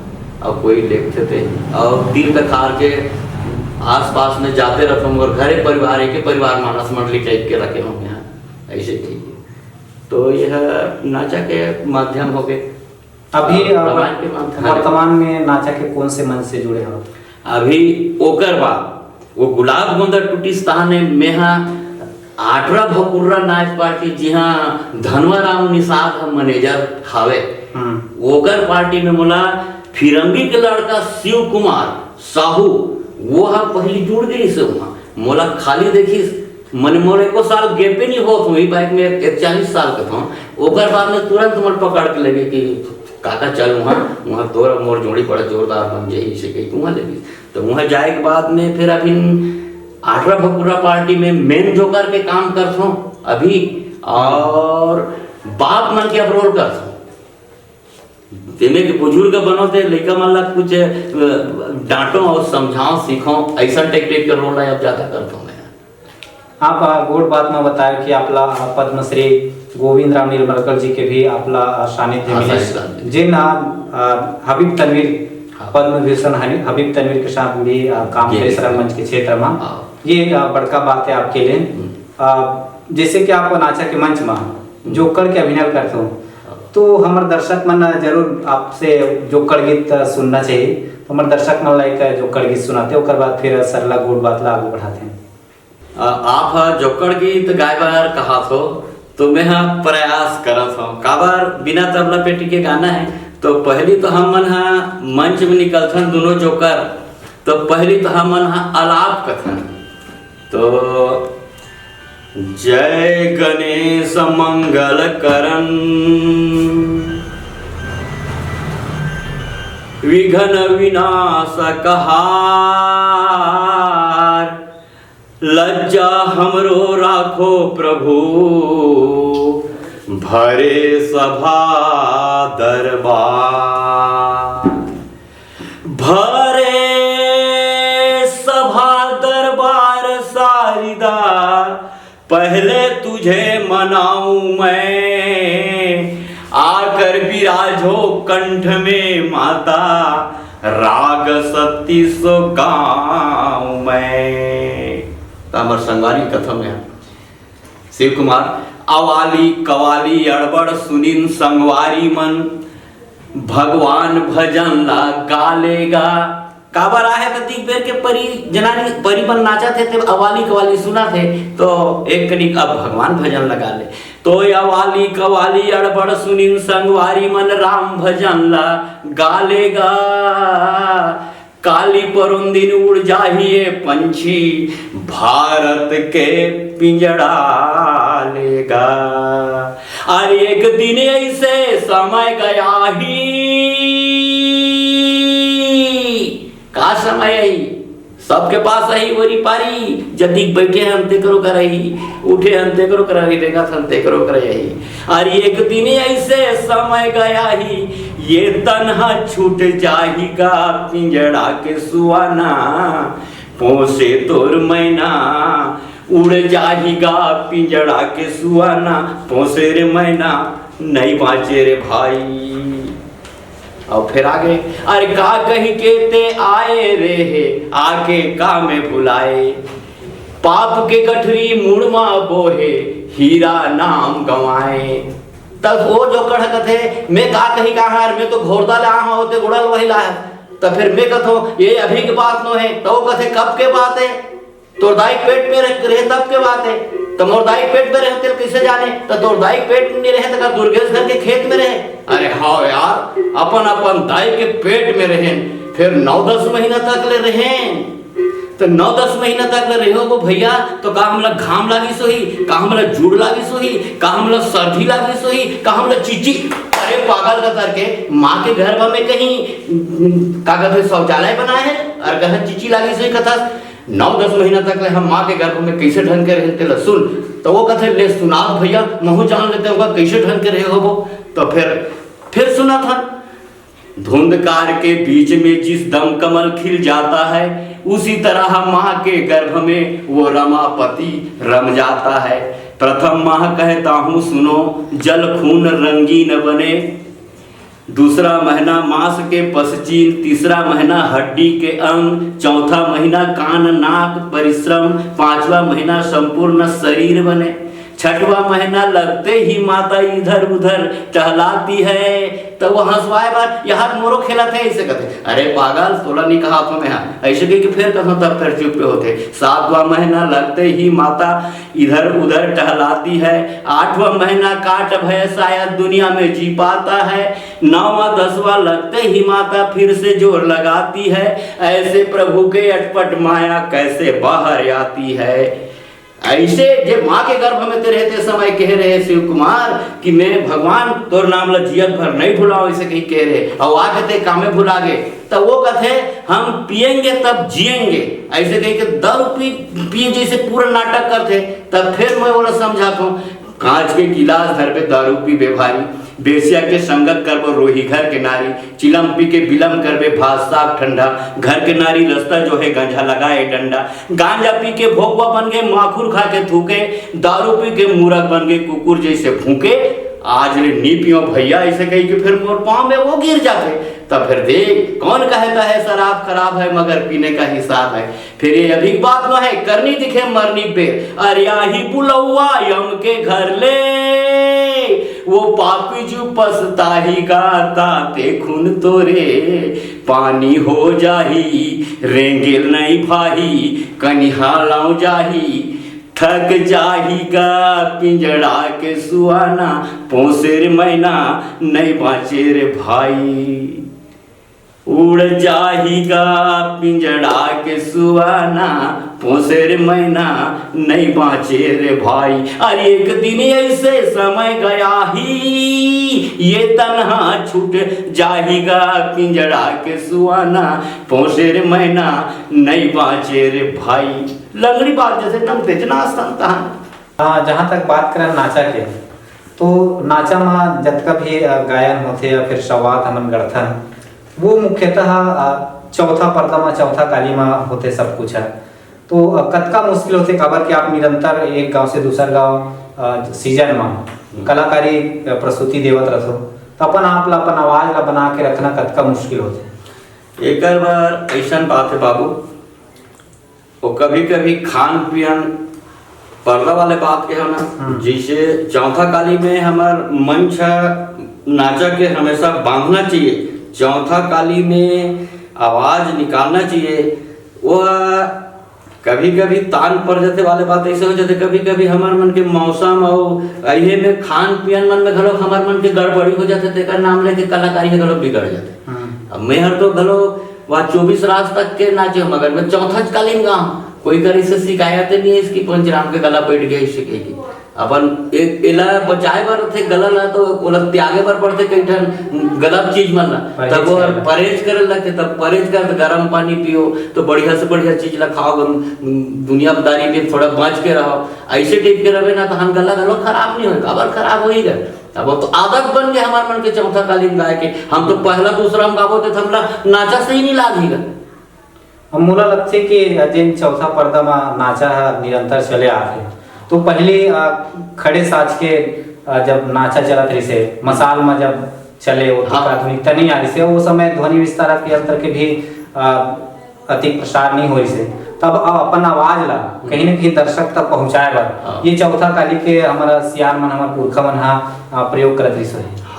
और कोई लेखते थे, और तीर तखार के आसपास में जाते रहथों, और घरे परिवार, एक परिवार मानस मंडली टाइप के रखे हों यहाँ, ऐसे कहिए। तो यह नाचा के माध्यम हो गए। अभी, और अ, रामायण के माध्यम। वर्तमान में नाचा के कौन से मंच से जुड़े हो? अभी ओकर बाद वो गुलाब गोंदा टूटिस तहाने मेहा आठरा भकुर्रा नाच पार्टी, जिहाँ धनवा राम निषाद ह मैनेजर हावे, हम्म। ओकर पार्टी में मोला फिरंगी के लड़का शिव कुमार साहू, वो ह पहली जुड़ गई से वहाँ, मोला खाली देखिस, मन मोर एको साल गेपे नहीं होत हुई, बाइक में एक, एक चालीस साल के था। ओकर बाद में तुरंत मोर पकड़ के लगे कि काका चल वहाँ, वहाँ तोर मोर जोड़ी बड़ा जोरदार बन जाई, इसे कही तू वहाँ ले गई। तो वहाँ जाए के बाद में फिर अभी आठरा भकुरा पार्टी में मेन जोकर के काम करथों अभी, और बाप मन के अब रोल करथों। तेमे के बुजुर्ग बनो ते लइका मन ला कुछ, अ, डांटो और समझाओ, सीखो, ऐसा टाइप टाइप के रोल ला अब ज्यादा करथों मैं। आप, अ, गोठ बात में बतायो कि आपला, अ, पद्मश्री गोविंद राम निर्मलकर जी के भी आपला, अ, सानिध्य हाँ, मिले। सानिध्य। जिन, अ, अ, हबीब तनवीर, हाँ। पद्म विभूषण हनी-, हबीब तनवीर के साथ भी, अ, काम जी, करे जी। शरण मंच के क्षेत्र में। हाँ। ये, अ, बड़का बात है आपके लिए। हम्म। अ, जैसे कि आप नाचा के मंच में हम्म। जोकड़ के अभिनय करते हो, हाँ। तो हमर दर्शक मन जरूर आपसे जोकड़ गीत सुनना चाहिए। तो हमर दर्शक मन ला एक जोकड़ गीत सुनाते, ओकर बाद फिर सरला गोठ बात ला आगू बढ़ाते हैं। अ, आप ह जोकड़ गीत गाए बर कहात हो, तो मैं ह प्रयास करत हूँ। काबर बिना तबला पेटी के गाना है, तो पहली तो हम मन ह मंच में निकलथन दोनों जोकर, तो पहली तो हम मन ह अलाप कथन। तो जय गणेश मंगल करन, विघ्न विनाशक हार, लज्जा हमरो राखो प्रभु, भरे सभा दरबार। भरे सभा दरबार सारिदा, पहले तुझे मनाऊं मैं, आकर विराजो कंठ में माता, राग सत्ती सो गाऊं मैं। त हमर संगवारी कथम है शिव कुमार, अवाली कवाली अड़बड़ सुनिन संगवारी मन, भगवान भजन ला गा लेगा। काबर आहे त दिख बेर के परी जनानी परी मन नाचत हे, ते अवाली कवाली सुनत हे, तो एक कनिक अब भगवान भजन ला गा ले। तो अवाली कवाली अड़बड़ सुनिन संगवारी मन, राम भजन ला गा लेगा। काली परोन दिन उड़ जाही ये पंछी, भारत के पिंजड़ा लेगा। अरे एक दिन ऐसे समय गया ही, का समय आई, सबके पास आई वरी पारी, जदी बैठे हन तेकरो कर आई, उठे हन तेकरो कर आई, रेंगत हन तेकरो कर आई। अरे एक दिन ऐसे समय गया ही, ये तन ह छूट जाही गा पिंजड़ा के सुआना, पोसे तोर मैना, उड़ जाही गा पिंजड़ा के सुआना, पोसे रे मैना, नहीं बाँचे रे भाई। अउ फेर आगे, अरे का कहि के ते आए रे हे, आके का में भुलाए, पाप के गठरी मुड़ मा बोहे, हीरा नाम गंवाए। तब वो जोकड़ ह कथे, मैं का कही कहाँ, अरे मैं तो घोरदा ले आहा होते गुड़ल वही लाया। तब फिर मैं कथो, ये अभी के बात नो है। तो वो कथे, कब के बात है? तोर दाई पेट में रह, रहे तब के बात है। तो मोर दाई पेट में रहे तेल कैसे जाने? तो तोर दाई पेट में रहे तो का दुर्गेश घर के खेत में रहे? अरे हाँ यार, अपन अपन दाई के पेट में रहे, फिर नौ दस महीना तक ले रहे। तो नौ दस महीना तक ले रहे हो भैया, तो का हमला घाम लागिस होही, का हमला जूड़ लागिस होही, का हमला सर्दी लागिस होही, का हमला चिची? अरे पागल का करके माँ के गर्भ में कहीं, का कहते, शौचालय बना है और कहा चिची लागिस होही कथस। नौ दस महीना तक ले हम माँ के गर्भ में कैसे ढंग के रहे तेला सुन। तो वो कथे, ले सुनाओ भैया, महू जान लेते होगा कैसे ढंग के रहे हो वो। तो फिर, फिर सुना था, धुंधकार के बीच में जिस दम कमल खिल जाता है, उसी तरह माँ के गर्भ में वो रमापति रम जाता है। प्रथम माह कहता हूँ सुनो, जल खून रंगीन बने। दूसरा महीना मांस के पसचीन, तीसरा महीना हड्डी के अंग, चौथा महीना कान नाक परिश्रम, पांचवा महीना संपूर्ण शरीर बने। छठवां महीना लगते ही माता इधर उधर टहलाती है। त वो हंसवाए बर, "यहाँ मोरो खेलत हे," ऐसे कहते। "अरे पागल, तोला नहीं कहा तो मैं, हाँ।" ऐसे कह के फिर कहा, तब फिर चुप होते। सातवां महीना लगते ही माता इधर उधर टहलाती है। आठवां महीना काट भय शायद दुनिया में जी पाता है। नौवां दसवां लगते ही माता फिर से जोर लगाती है। ऐसे प्रभु के अटपट माया कैसे बाहर आती है। ऐसे जे माँ के गर्भ में ते रहते समय कह रहे शिव कुमार कि मैं भगवान तोर नाम ला जियत भर नहीं भुलाओ, ऐसे कहीं कह रहे। और आके ते कामे भुला गए, तब वो कहते, "हम पिएंगे तब जिएंगे," ऐसे कह के दारू पी, पिए जैसे पूरा नाटक करते। तब फिर मैं वो समझाता हूँ, कांच के गिलास धरबे दारू पीबे भारी, बेसिया के संगत करबो रोही घर के नारी, चिलम पी के बिलम करबे भात साग ठंडा, घर के नारी रस्ता जो है गांजा लगाए डंडा, गांजा पी के भोकवा बन गए माखुर खा के थूके, दारू पी के मूरख बन गए कुकुर जैसे भूके। आज ले नी पियो भैया ऐसे कही के फिर मोर पाँव में वो गिर जाते। तब फिर देख कौन कहता है शराब खराब है मगर पीने का हिसाब है। फिर ये अभी बात न है, करनी दिखे मरनी बेर। अरे आही बुलौआ यम के घर ले, वो पापी जू पछताही का ताते खून तोरे पानी हो जाही, रेंगेल नहीं भाही, कनिहा लाव जाही, थक जाही गा पिंजड़ा के सुआना, पोसेर मैना नहीं बाँचे रे भाई। उड़ जाही गा पिंजड़ा के सुआना, पोसेर मैना नहीं बाँचे रे भाई। अरे एक दिन ऐसे समय गया ही, ये तनहा छूट जाही गा पिंजड़ा के सुआना, पोसेर मैना नहीं बाँचे रे भाई। लंगड़ी बात जैसे नम तेजना सन तहन। हाँ, जहाँ तक बात करन नाचा के, तो नाचा म जतका भी, अ, गायन होथे या फिर सवाद हमन गढ़थन, वो मुख्यतः, अ, चौथा परदा म, चौथा काली म होथे सब कुछ ह। तो, अ, कतका मुश्किल होथे, काबर कि आप निरंतर एक गांव से दूसर गांव, अ, सीजन म हम्म। कलाकारी, अ, प्रस्तुति देवत रथो, तो अपन आप ला, अपन आवाज ला बना के रखना कतका मुश्किल होथे? एकर बर अइसन बात हे बाबू, वो कभी-कभी खान-पियन पर्दा वाले बात के हो ना, हम्म। जैसे चौथा काली में हमर मंच ह नाचा के हमेशा बांधना चाहिए, चौथा काली में आवाज निकालना चाहिए। वो कभी-कभी तान पड़ जाथे वाले बात ऐसे हो जाथे, कभी-कभी हमर मन के मौसम अउ अइहे में खान-पियन मन में घलो हमर मन के गड़बड़ी हो जाथे, तेकर नाम लेके कलाकारी ह घलो बिगड़ जाथे। हम्म। अब मैं हर तो घलो वहाँ चौबीस रास तक के नाचे हो, मगर मैं चौथा कालीन गाँव, कोई कर इसे शिकायत नहीं है इसकी, पंचराम के गला बैठ गया इसे कहेगी। अपन एक एला बचाए बर रथे गला ला, तो ओला त्यागे बर पड़थे कई ठन गलत चीज मन ला। परहेज तब वो करे ला। परहेज करे लगथे, तब परहेज कर, गरम पानी पियो, तो बढ़िया से बढ़िया चीज ला खाओ, गम-, दुनियादारी में थोड़ा बच के रहो। ऐसे टाइप के रहे ना, तो हम गला घलो खराब नहीं होय, काबर खराब होही गा? अब वो तो आदत बन गए हमार मन के चौथा कालीन गाय के। हम तो पहला दूसरा हम गाबो, तो हमला नाचा सही नहीं लागही गा। अब मोला लगथे कि जेन चौथा पर्दा म नाचा ह निरंतर चले आथे, तो पहिली, अ, खड़े साज के, अ, जब नाचा चलत रहिसे, मसाल म जब चले, ओतका हाँ। आधुनिकता नइ आ रहिसे, ओ समय ध्वनि विस्तारक यंत्र के भी, अ, अति प्रसार नइ होइसे, तब अ, अपन आवाज ला हम्म। कहीं न कहीं दर्शक तक पहुंचाए बर हाँ। ये चौथा काली के हमर सियान मन, हमर पुरखा मन ह, अ, प्रयोग करत रहिस होही। हाँ।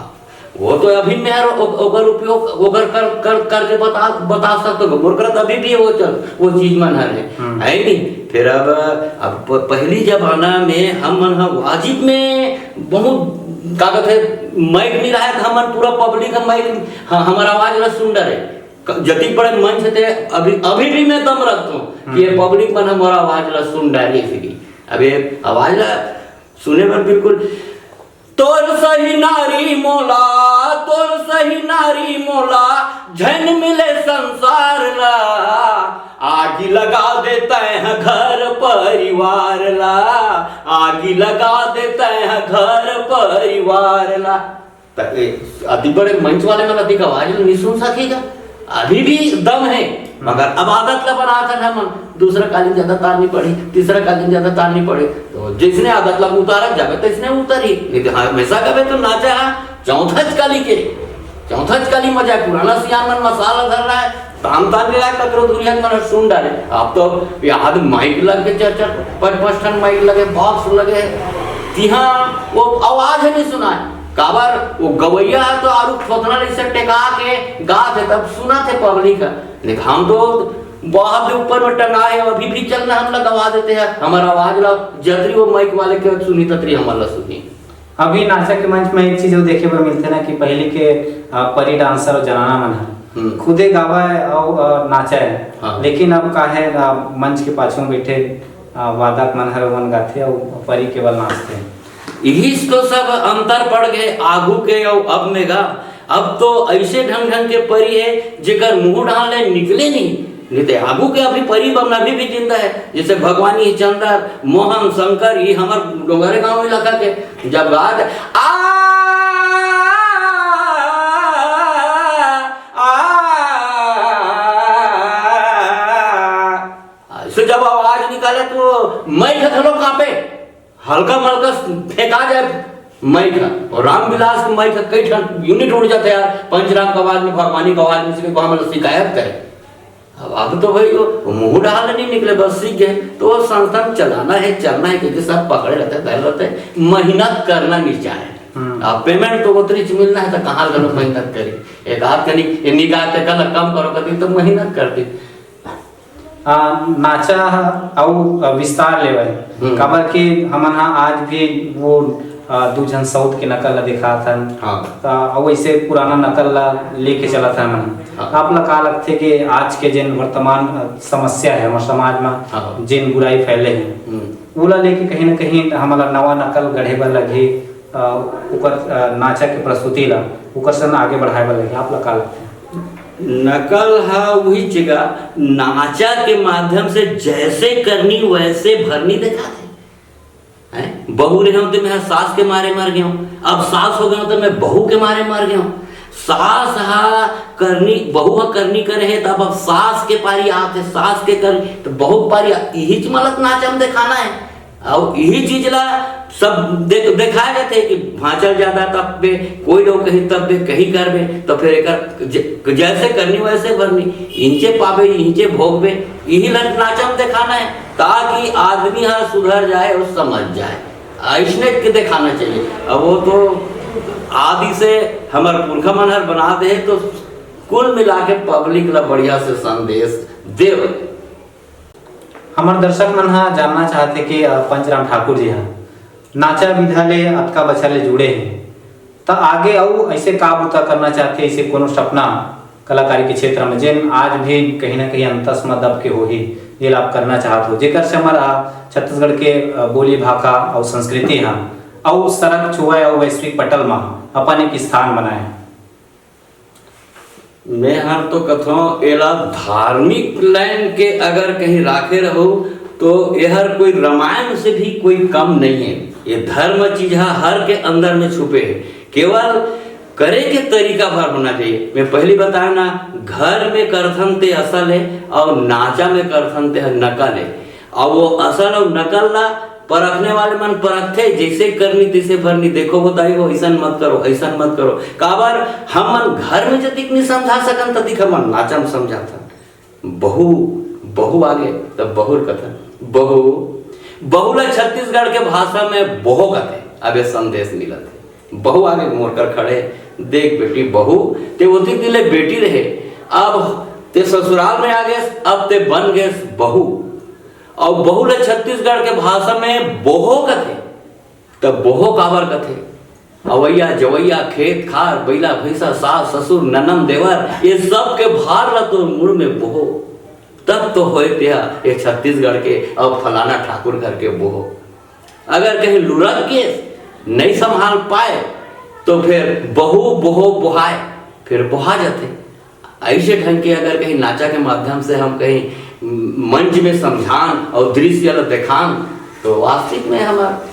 वो तो अभी मैं यार ओ-, ओकर उपयोग ओकर कर, कर, करके बता, बता सकत हो। मोर करा तो अभी भी वो चल, वो चीज मन हर है, हम्म। है नहीं? फिर अब, अब प-, पहली जमाना में हम मन ह वाजिब में बहुत का कहते हैं, माइक नहीं रहा है, तो हमन पूरा पब्लिक हम माइक, ह-, हमारा आवाज ला सुन डरे। क-, जतिक बड़े मंच थे, अभी, अभी भी मैं दम रखता हूँ कि ये हम्म। पब्लिक मन हमारा आवाज ला सुन डारे, इसलिए अब ये आवाज ला सुने बर बिल्कुल तोर सही नारी मोला, तोर सही नारी मोला, झन मिले संसार ला। आगी लगा देते हैं घर परिवार ला, आगी लगा देते हैं घर परिवार ला। अति बड़े मंच वाले मन अतिक आवाज ल नहीं सुन सकेगा। अभी भी दम है, मगर अब आदत ला बनात हन हमन। दूसरा कालीन ज्यादा तार नहीं पड़ी, तीसरा कालीन ज्यादा तार नहीं पड़ी। तो जैसने आदत ला उतारत जाबे, तैसने उतरही। नहीं तो हमेशा कबे तो नाचा है चौथच काली के, चौथच काली मजा है। पुराना सियान मन मसाला धर रहा है, तान तान के लाए ककरो दुनिया मन सुन डारे। अब तो याद माइक लग के, चार चार पांच पांच ठन माइक लगे, बॉक्स लगे, तिहा वो आवाज नहीं सुनाए। काबर वो गवैया ह तो आरू थोथना ले से टेका के गात हे, तब सुनत हे पब्लिक ह। लेकिन हम तो बहुत ऊपर में टंगा है, अभी भी चलना हम ला गवा देते हैं, हमारा आवाज ला जतरी वो माइक वाले के सुनी ततरी हमारा ला सुनी। अभी नाचा के मंच में एक चीज वो देखे बर मिलथे ना कि पहली के, अ, परी डांसर और जनाना मन ह हम्म। खुदे गावय और, अ, नाचय। हाँ। लेकिन अब का है, अ, मंच के पाछू में बैठे, अ, वादक मन हर ओमन गाथे और परी केवल नाचथे। इहिच तो सब अंतर पड़ गए आगू के और अब में गा। अब तो ऐसे ढंग ढंग के परी है जेकर मुंह डाल ले निकले नहीं। नहीं तो आगू के अभी परी बमन अभी भी जिंदा है, जैसे भगवानी चंदर, मोहन शंकर, ये हमार डोंगरे गांव इलाका के जब गात आ, आ, ऐसे जब आवाज निकाले तो मैं घलो कांपे, हल्का मलका फेंका जाए माइक ह। और रामविलास के माइक ह, कई ठन यूनिट उड़ जाते यार, पंचराम के आवाज में, भगवानी के आवाज में, से कोई हमला शिकायत करे। अब, अब तो भाई वो मुंह डाल नहीं निकले, बस सीख गए। तो वो संस्था में चलाना है, चलना है, क्योंकि सब पकड़े रहते, धरे रहते, मेहनत करना नहीं चाहे। हम्म। अब पेमेंट तो उतरी च मिलना है, तो कहाँ गलत मेहनत करी? एक आध कनी, ये निकाल के कल कम करो, कभी तो मेहनत करती। आ, नाचा ह अउ, आ, विस्तार लेवय। हम्म। काबर कि हमन ह आज भी वो, आ, दू झन सौत के नकल ल दिखाथन। हाँ। आ, अउ ऐसे पुराना नकल ल लेके चलत हन हमन। हाँ। आप ल का लगथे कि आज के जेन वर्तमान, आ, समस्या है हमर समाज म, हाँ। जेन बुराई फैले है, हम्म। ओला लेके कहीं ना कहीं हमन ल नवा नकल गढ़े बर लगही, आ, ओकर, आ, नाचा के प्रस्तुति ल ओकर संग आगे बढ़ाए बर लगही। आप ल का लगथे? नकल ह उही जगह नाचा के माध्यम से जैसे करनी वैसे भरनी दिखाथे। हैं? बहू रहे हों तो मैं सास के मारे मर गए हों, अब सास हो गए हों तो मैं बहू के मारे मर गए हों। सास हा करनी, बहू हा करनी करे है, तब अब सास के पारी आत है, सास के करनी, तो बहू के पारी आ-, इही च मलत नाचम दिखाना है। अउ इही चीज ला सब देख, देखाए जाथे कि भांचल ज्यादा तब बे, कोई लोग कहीं तब बे, कहीं करबे, तो फिर एकर ज-, जैसे करनी वैसे भरनी, इंचे पाबे, इंचे भोगबे, इही ला नाचम दिखाना है, ताकि आदमी हा सुधर जाए और समझ जाए। ऐसने के दिखाना चाहिए। अब वो तो आदि से हमर पुरखा मन हर बना दे, तो कुल मिला के पब्लिक ला बढ़िया से संदेश देव। हमर दर्शक मन ह जानना चाहथे कि, अ, पंचराम ठाकुर जी ह नाचा विधा ले अतका बछर ले जुड़े हे, त आगे अउ ऐसे का बुता करना चाहथे, ऐसे कोनो सपना कलाकारी के क्षेत्र में, जेन आज भी कहीं ना कहीं अंतस म दब के होही, जेला आप करना चाहत हो, जेकर से हमर, अ, छत्तीसगढ़ के, अ, बोली भाखा अउ संस्कृति ह अउ सरक छुवय अउ वैश्विक पटल म अपन एक स्थान बनाए? मैं हर तो कथों, एला धार्मिक लाइन के अगर कहीं राखे रहो, तो एहर कोई रामायण से भी कोई कम नहीं है। ये धर्म चीज हा हर के अंदर में छुपे है, केवल करे के तरीका भर होना चाहिए। मैं पहली बताया ना, घर में करथन ते असल है और नाचा में करथन ते नकल है। और वो असल और नकल ला परखने वाले मन परखथे, जैसे करनी तैसे भरनी। देखो बताई हो, ऐसन मत करो, ऐसन मत करो। काबर हमन घर में जतिक नहीं समझा सकन, ततिक हमन नाचा में समझाथन। बहू, बहू आगे तब बहू कथन, बहू, बहू ला छत्तीसगढ़ के भाषा में बोहो कथे। अब ये संदेश मिलत है, बहू आगे मोर कर खड़े, देख बेटी बहू, ते ओती दिले बेटी रहे, अब ते ससुराल में आ गए, अब ते बन गए बहू। और बहू ले छत्तीसगढ़ के भाषा में बोहो कथे। तब बोहो काबर कथे? अवैया जवैया, खेत खार, बैला भैंसा, सास ससुर, ननन देवर, ये सब के भार ला तोर मुड़ में बोहो। तब तो होए तेहा ये छत्तीसगढ़ के और फलाना ठाकुर घर के बोहो। अगर कहीं लुरक के नहीं संभाल पाए, तो फिर बहू बोहो बोहाए, फिर बोहा जाते। ऐसे ढंग के अगर कहीं नाचा के माध्यम से हम कहीं मंच में समझान और दृश्य ला देखान, तो वास्तविक में हमार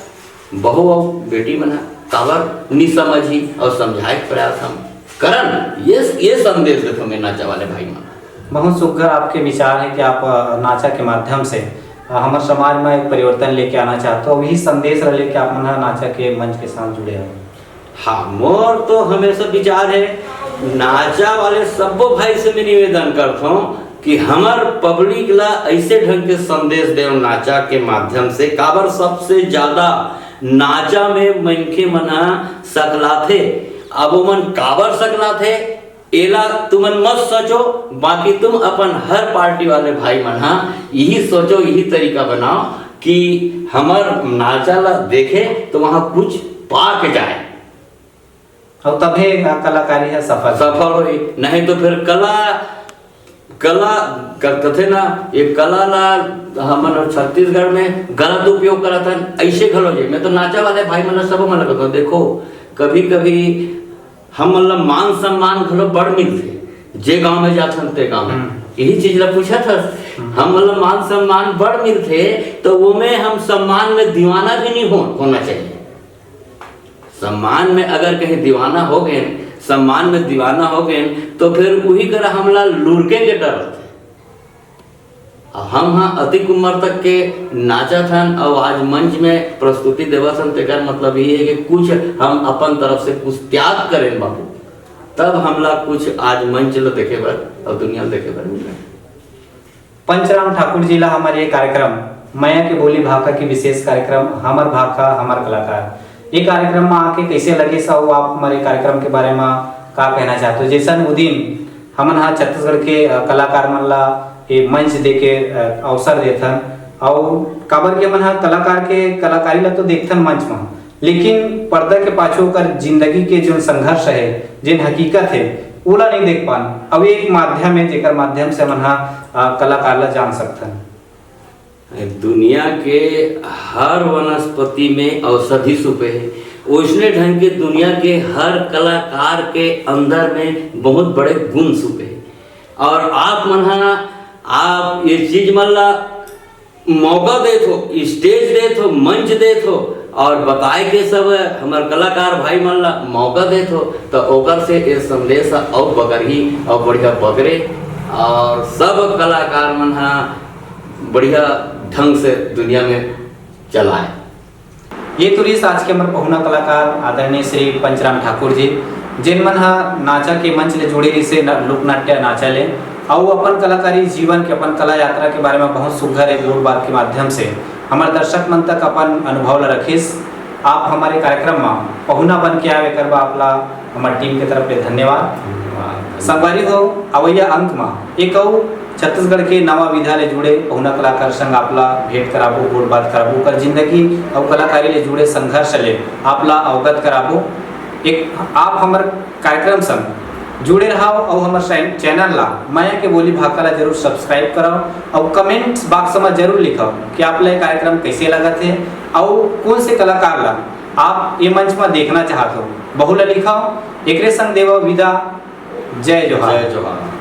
बहू और बेटी मन ह काबर नि समझी और समझाए के प्रयास हम करन, ये ये संदेश देथों मैं नाचा वाले भाई मन। बहुत सुघर आपके विचार है कि आप, अ, नाचा के माध्यम से, अ, हमर समाज में एक परिवर्तन लेके आना चाहते हो, वही संदेश ला लेके आप मन ह नाचा के मंच के साथ जुड़े हो। हाँ, मोर तो हमेशा विचार है, नाचा वाले सब्बो भाई से मैं निवेदन करथों कि हमर पब्लिक ला ऐसे ढंग के संदेश देव नाचा के माध्यम से, काबर सबसे ज्यादा नाचा में मनखे मन ह सकलाथे। अब ओमन काबर सकलाथे, एला तुमन मत सोचो, बाकी तुम अपन हर पार्टी वाले भाई मन ह यही सोचो, यही तरीका बनाओ कि हमर नाचा ला देखे तो वहाँ कुछ पा के जाए। और तभे कलाकारी है सफल। सफल होई, नहीं तो फिर कला, कला क-, कथे ना, ये कला ला हमन छत्तीसगढ़ में गलत उपयोग करत हन। ऐसे घलो जे मैं तो नाचा वाले भाई मन ला, सब मन ला कहथों, देखो, कभी कभी हम मन ला मान सम्मान घलो बड़ मिलथे, जे गांव में जाथन ते गांव में। हम्म। यही चीज ला पूछत हस, हम्म। हम मन ला मान सम्मान बड़ मिलथे, तो वो में हम सम्मान में दीवाना भी नहीं हो, होना चाहिए। सम्मान में अगर कहीं दीवाना हो गए, सम्मान में दीवाना हो गए, तो फिर वही करा हमला लुढ़के के डर रहथे। अब हम हा अतिक उम्र तक के नाचत हन और आज मंच में प्रस्तुति देवत हन, तेकर मतलब ये है कि कुछ हम अपन तरफ से कुछ त्याग करें बाबू, तब हमला कुछ आज मंच ल देखे बर और दुनिया ल देखे बर मिला। पंचराम ठाकुर जी ला हमर ये कार्यक्रम, मया के बोली भाखा के विशेष कार्यक्रम, हमर भाखा, हमर कलाकार, ये कार्यक्रम में आके कैसे लगे, सब आप हमर ये कार्यक्रम के बारे में का कहना चाहते हो? जैसन वो दिन हमन हा छत्तीसगढ़ के, अ, कलाकार मन ला ये मंच दे के, अ, अवसर देथन, अउ काबर के हमन हा कलाकार के कलाकारी ला तो देखथन मंच में, लेकिन पर्दा के पाछू ओकर जिंदगी के जोन संघर्ष है, जेन हकीकत है, ओला नहीं देख पान। अब ये एक माध्यम है, जेकर माध्यम से हमन हा, अ, कलाकार ला जान सकथन। दुनिया के हर वनस्पति में औषधि छुपे है, ओइसने ढंग के दुनिया के हर कलाकार के अंदर में बहुत बड़े गुण छुपे है। और आप मन हा, आप ये चीज मन ला मौका देत हो, स्टेज देत हो, मंच देत हो, और बताए के सब हमर कलाकार भाई मन ला मौका देत हो, तो ओकर से ये संदेश ह अउ बगरही, अउ बढ़िया बगरे, और सब कलाकार मन हा बढ़िया ढंग से दुनिया में चलाए। ये तो रहिस आज के हमर पहुना कलाकार आदरणीय श्री पंचराम ठाकुर जी, जेन मन ह नाचा के मंच ले जुड़े रहिसे, न-, लोकनाट्य नाचा ले, अउ अपन कलाकारी जीवन के, अपन कला यात्रा के बारे में बहुत सुघर एक गोठ बात के माध्यम से हमर दर्शक मन तक अपन अनुभव ला रखिस। आप हमर कार्यक्रम में पहुना बन के आए, एकर बर आप ला हमर टीम के तरफ ले धन्यवाद। संगवारी हो, अवइया अंक म एक अउ छत्तीसगढ़ के नवा विधा ले जुड़े पहुना कलाकार संग आप ला भेंट कराबो, गोठ बात कराबो, ओकर जिंदगी अउ कलाकारी ले जुड़े संघर्ष ले आप ला अवगत कराबो। एक आप हमर कार्यक्रम संग जुड़े रहव अउ हमर चै-, चैनल ला, मया के बोली भाखा ला जरूर सब्सक्राइब करव अउ कमेंट बॉक्स म जरूर लिखव कि आप ला ये कार्यक्रम कैसे लगत हे अउ कौन से कलाकार ला आप ये मंच म देखना चाहत हो। बहु ला लिखव। एकरे संग देवव विदा। जय जोहार। जय जोहार।